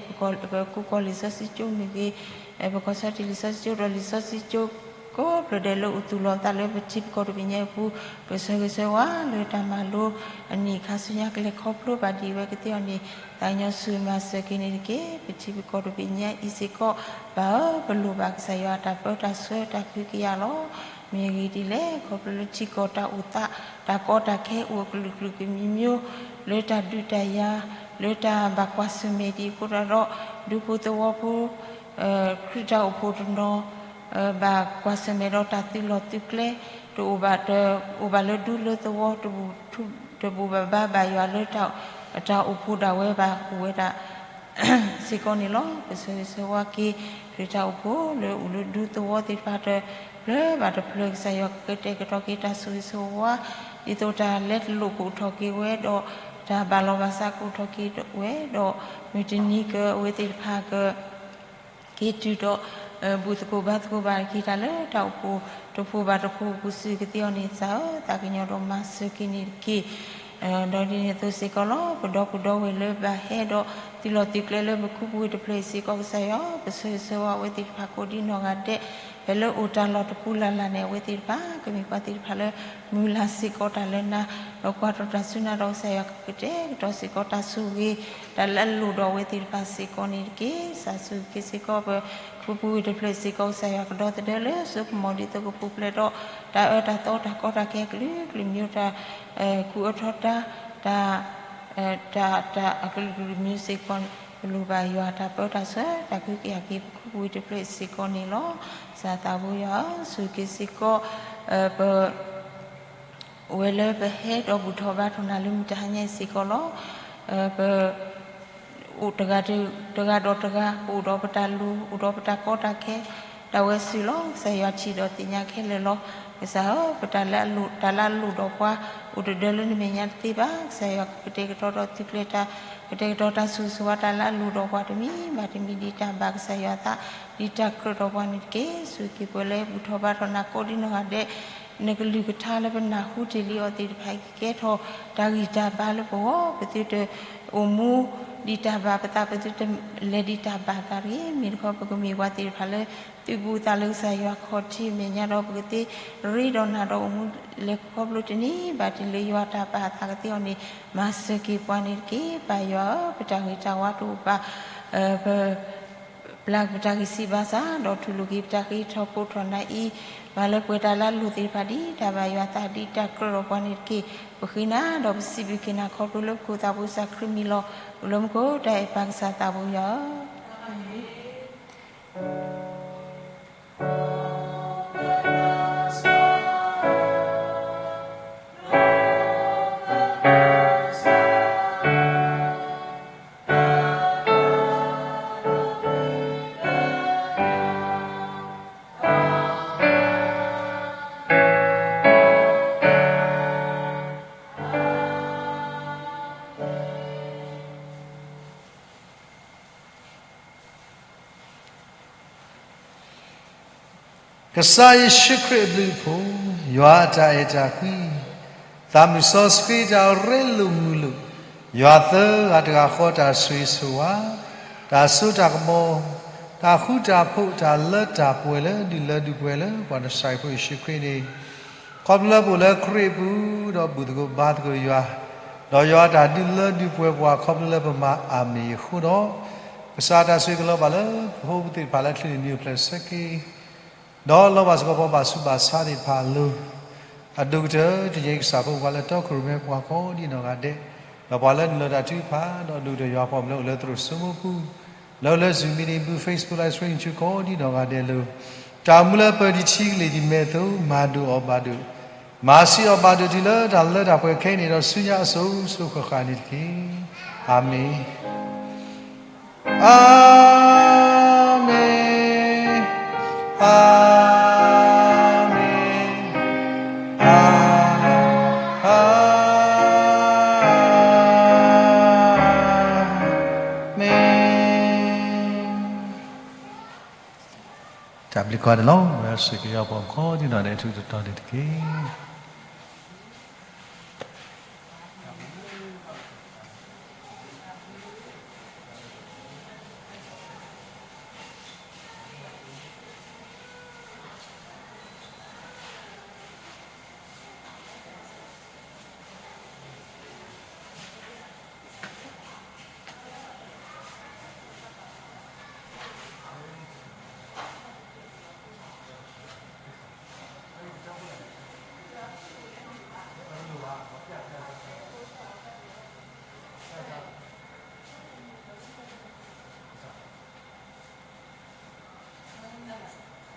ပကိးကီၢ်လံာ်စီဆှံကၠိမ့ၢ်ဂ့ၤ ပကီၢ်စီထံလံာ်စီဆှံကၠိဒီးလံာ်စီဆှံကၠိကိးဖျၢၣ်ဒဲးလၢအိၣ်သူၣ်လီၤသးလၢပထံပကီၢ်တဘ့ၣ်ညါအပူၤ ပဆၢဂ့ၤဆၢဝါလၢတၢ်မၤလိအနံၣ်အခါဆူညါ ကလဲၤခီဖျိဘၣ်ဒံးဝဲကသ့အီၤန့ၣ် သးကညီၤဆူၣ်မၤစၢၤက့ၤန့ၣ်တက့ၢ်. ပထံပကီၢ်တဘ့ၣ်ညါအံၤစ့ၢ်ကီး ပၢ်ဧၢ ပလိၣ်ဘၣ်ကစၢ်ယွၤအတၢ်ပၢတၢ်ဆှၢတၢ်ဖံးကယၤလီၤ. မ့ၢ်အဂ့ၢ်ဒ်လဲၣ် ခီဖျိလၢထံကီၢ်တၢ်အိၣ်သး တၢ်ကီတၢ်ခဲအိၣ်အကလုာ်ကလုာ်ကမံၤမံၤ လၢတၢ်ဒုးတၢ်ယၤ လၢတၢ်ဘၣ်ကွၢ်ဆၢၣ်မဲာ်ဒံးအဃိဒီး ဒူဖိသဝီဖိ ခရံာ်တၢ်အိၣ်ဖှိၣ်တနီၤ ဘၣ်ကွၢ်ဆၢၣ်မဲာ်ဒီးတၢ်သုးလီၢ်သုးကျဲ တအိၣ်ဘၣ် အိၣ်ဘၣ်လၢဒူလၢသဝီ တဘူၣ်ဘၣ်ဘါဘၣ်ယွၤလၢ တၢ်အိၣ်ဖှိၣ်ဒၣ်ဝဲဘၣ် အိၣ်ဝဲဒၣ် စ့ၢ်ကီးန့ၣ်လီၤ. ပဆၢဂ့ၤဆၢဝါက့ၤ ခရံာ်တၢ်အိၣ်ဖှိၣ်လၢအိၣ်လၢဒူသဝီသ့ၣ်တဖၣ်တဖျၢၣ်ဘၣ်တဖျၢၣ် ကစၢ်ယွၤကကတဲာ်ကတီၤက့ၤတၢ်ဆိၣ်ဂ့ၤဆိၣ်ဝါ ဒ်သိးတၢ်လဲၤတလိာ်ကအိၣ်ထီၣ်က့ၤဝဲဒီး တၢ်ဘၣ်လီၤဘၣ်စးကအိၣ်ထီၣ်က့ၤဝဲဒီး မုၢ်တနံၤကအဝဲသ့ၣ်တဖၣ်က က့ၤတုၤဒီး ဘူၣ်သကိးဘါသကိးဘၣ်တက့ၤတၢ်လၢတၢ်အိၣ်ဖှိၣ်တဖှိၣ်ဘၣ်တဖှိၣ်အပူၤစံးကသ့အီၤန့ၣ် ကစၢ်ဧၢ, သးကညီၤဒီးမၤစၢၤက့ၤန့ၣ်တက့ၢ်. ဒီးဒ်န့ၣ်အသိးစ့ၢ်ကီးလီၤ. ပဒီပုၢ်ဒီဝဲၢ်လၢဘၣ်ဟဲဒီးသုးလီၢ်သုးကျဲလၢပခူပဝ့ၢ်တဖျၢၣ်အံၤစ့ၢ်ကီး ကစၢ်ယွၤ ပဆၢဂ့ၤဆၢဝါအဝဲသ့ၣ်တဖၣ်ကိးဒ်နီၢ်ဂၤဒဲး ဖဲလၢအိၣ်တၢ်လီၢ်တပူၤလၢ်လၢ်န့ၣ် အဝဲသ့ၣ်တဖၣ် ကမ့ၢ်ပှၤသ့ၣ်တဖၣ်လၢ မုၢ်လၢ်စ့ၢ်ကီးတၢ်လၢနၤ ဒီးကွၢ်ထီၣ်တၢ်စူၢ်နာ်ဒီး ကစၢ်ယွၤကကတဲာ်ကတီၤစ့ၢ်ကီးတၢ်ဆိၣ်ဂ့ၤ တၢ်လၢအလိၣ်ဒီးအဝဲသ့ၣ်တဖၣ်စ့ၢ်ကီးန့ၣ်တက့ၢ်. ကစၢ်ဆိၣ်ဂ့ၤက့ၤစ့ၢ်ကီးပခူပဝ့ၢ်တဖျၢၣ်စ့ၢ်ကီး ကစၢ်ယွၤကဒီသဒၢလၢစိကမီၤဒ်သိးကပူၤဖျဲးဒီး တၢ်အၢတၢ်သီတၢ်ကီတၢ်ခဲကလုာ်ကလုာ်မံၤ တၢ်ကူၣ်အၢထီၣ်တၢ် တၢ် တၢ် တၢ်အကလုာ်ကလုာ်မံၤစ့ၢ်ကီးန့ၣ် ပလိၣ်ဘၣ်ယွၤတၢ်ပၢတၢ်ဆှၢ တၢ်ကဟုကယာ်က့ၤပခူပဝ့ၢ်တဖျၢၣ်စ့ၢ်ကီးန့ၣ်လီၤ. ကစၢ်သးဘိယွၤဧၢ, ဆိၣ်ဂ့ၤက့ၤစ့ၢ်ကီး ပ ဝဲလၢပဟဲဒီးဘူၣ်ထီၣ်ဘါထီၣ်နၤလၢမုၢ်တဟါညါအံၤစ့ၢ်ကီးလီၤ. ပ အိၣ်တဂၤဒီးတဂၤ ပအိၣ်ဒီးပတၢ်လိၤ အိၣ်ဒီးပတၢ်ကီတၢ်ခဲ တၢ်ဝဲစုာ်လီၤ. ကစၢ်ယွၤထံၣ်ဒီးသ့ၣ်ညါခဲလၢာ်လီၤ. ကစၢ်ဧၢ, ပတၢ်လၢအလိၣ် တၢ်လၢအလိၣ်ဒီးပှၤ အိၣ်တဒၢလၢနမဲာ်ညါတသ့ဘၣ်. ကစၢ်ယွၤကကတဲာ်ကတီၤဒီးသုးကျဲၤတၢ် ကတဲာ်ကတီၤတၢ်ဆိၣ်ဂ့ၤဆိၣ်ဝါတၢ်လၢအလိၣ်ဒီးပှၤတမံၤဘၣ်တမံၤ ဒ်တၢ်ဘၣ်ကစၢ်ယွၤအသး ဒ်တၢ်ကြၢးဒီးပှၤန့ၣ်တက့ၢ်. ဆိၣ်ဂ့ၤက့ၤပှၤလၢဘူၣ်ထီၣ်ဘါထီၣ်နၤကိးဒ်နီၢ်ဂၤဒဲး နကလုၢ်ကထါလၢပနၢ်ဟူတ့ၢ်လံအီၤသ့ၣ်တဖၣ် ကကဲထီၣ်တၢ်ဂံၢ်တၢ်ဘါလၢပဂီၢ် ပသုတအိၣ်မူဒ်တၢ်ဘၣ်ပသး ပသုတလဲၤဒ်တၢ်ဘၣ်သးတဂ့ၤ. မ့ၢ်တခီ ပကမ့ၢ်ပှၤသ့ၣ်တဖၣ်လၢ သုးဘူးသးလၢကစၢ်ယွၤခီၣ်ထံးမဲာ်ညါဒီး ပကသ့ရ့ဒီးနၤဒီးအိၣ်မူလဲၤခီဖျိတနံၤဘၣ်တနံၤလၢယွၤတၢ်ပာ်အသးကသ့အီၤန့ၣ် မၤစၢၤက့ၤပှၤန့ၣ်တက့ၢ်. ပၢ်ယွၤဧၢ, ပတၢ်ဂ့ၤတၢ်ဝါတအိၣ်ဘၣ် ပ ပျၢ်ပတၢ်ဂံၢ်စၢ်ဘါစၢ် ဒီးတူၢ်လိာ်က့ၤပတၢ်ဃ့ထီၣ်ဖိးထီၣ်နၤအံၤ မၤလၢပှဲၤတၢ်လၢအလိၣ်သ့ၣ်တဖၣ်ဒ်တၢ်ဘၣ်ယွၤအသးဒ်တၢ်ကြၢးဒီးပှၤန့ၣ်တက့ၢ်. ပဃ့နၤဒီးပစံးဘျုးက့ၤနၤခီဖျိလၢပခိၣ်သးဘိကစၢ်ခရံာ်မံၤလီၤ. အိၣ်လၢမူခိၣ်တၢ်အဲၣ်ပၢ်ကစၢ်သးဘိယွၤဧၢ. ကစၢ်ယ့ၣ်ၡူးခရံာ်အဘျုးအဖှိၣ်, ယွၤအတၢ်အဲၣ်တၢ်ကွံ, သးမုၢ်စီဆှံတၢ်ရ့လိာ်မုာ်လိာ်, ယွၤသၢဂၤတဂၤဃီတၢ်ဆိၣ်ဂ့ၤဆိၣ်ဝါ, တၢ်စိတၢ်ကမီၤ, တၢ်ဃူတၢ်ဖိး, တၢ်လၢတၢ်ပှဲၤလၢဒုၣ်လၢဒုၣ်ပှဲၤလၢပှၤနစၤရ့းဖိယ့ၣ်ၡူးခရံာ်န့ၣ် ခီဖျိလၢပအိၣ်လၢခရံာ်အပူၤ ဒီးဘူၣ်သကိးဘါသကိးယွၤ, ဒီးယွၤတၢ်ဒုးလၢဒုးပှဲၤပှၤခီဖျိလၢပမၤအၤမ့ၣ်အဃိဒီး, ကစၢ်တၢ်ဆိၣ်ဂ့ၤကလီၤဘၣ်လၢပဖိပသ့ၣ်တဖၣ်လၢချုးန့ၣ်မံၤအိၣ်ဖျဲၣ်ဆၢက့ၤ, ဒီးလီၤဘၣ်စ့ၢ်ကီးပှၤဘၣ်ဆူးဘၣ်ဆါသ့ၣ်တဖၣ်အလိၤ, အဒိၣ်ကတၢၢ်တယံၤကစၢ်ဖိပှၤလၢတီခိၣ်ရိၣ်မဲပှၤကိးဒ်နီၢ်ဂၤဒဲး, ဒီးပှၤလၢနုာ်လီၤတၢ်ထုကဖၣ် ဒီးဒိၣ်ကတၢၢ်ယွၤပှၤမၢလၢအိၣ်လၢသရိာ်စိမိၢ်ပူၤ, လၢအိၣ်လၢ Zoom meeting ပူၤ Facebook Live Stream ဆူကိးဒ်နီၢ်ဂၤဒဲးအလိၤ, တၢ်အိၣ်မူလၢပၢၤတံၤထံကလံၤဒ်မဲာ်အသိး မၤဒိၣ်အီၤဘၣ်ဒိၣ်, မၤဆံးအီၤဘၣ်ဒိၣ်တုၤလၢတၢ်လၢတၢ်ပှဲၤခဲအံၤန့ၣ်ဒီးဆူညါအစိၤစိၤဃၣ်ဃၣ်န့ၣ်တက့ၢ်. အၤမ့ၣ်, အၤမ့ၣ်, အၤမ့ၣ်, အၤမ့ၣ်. တၢ်ဘျုးကိးဂၤဒဲးလီၤ. ဝဲစ့ၢ်ကီးယွၤပှၤကိးဒ်နီၢ်ဂၤဒဲး ထူးတတီၤန့ၣ်တက့ၢ်.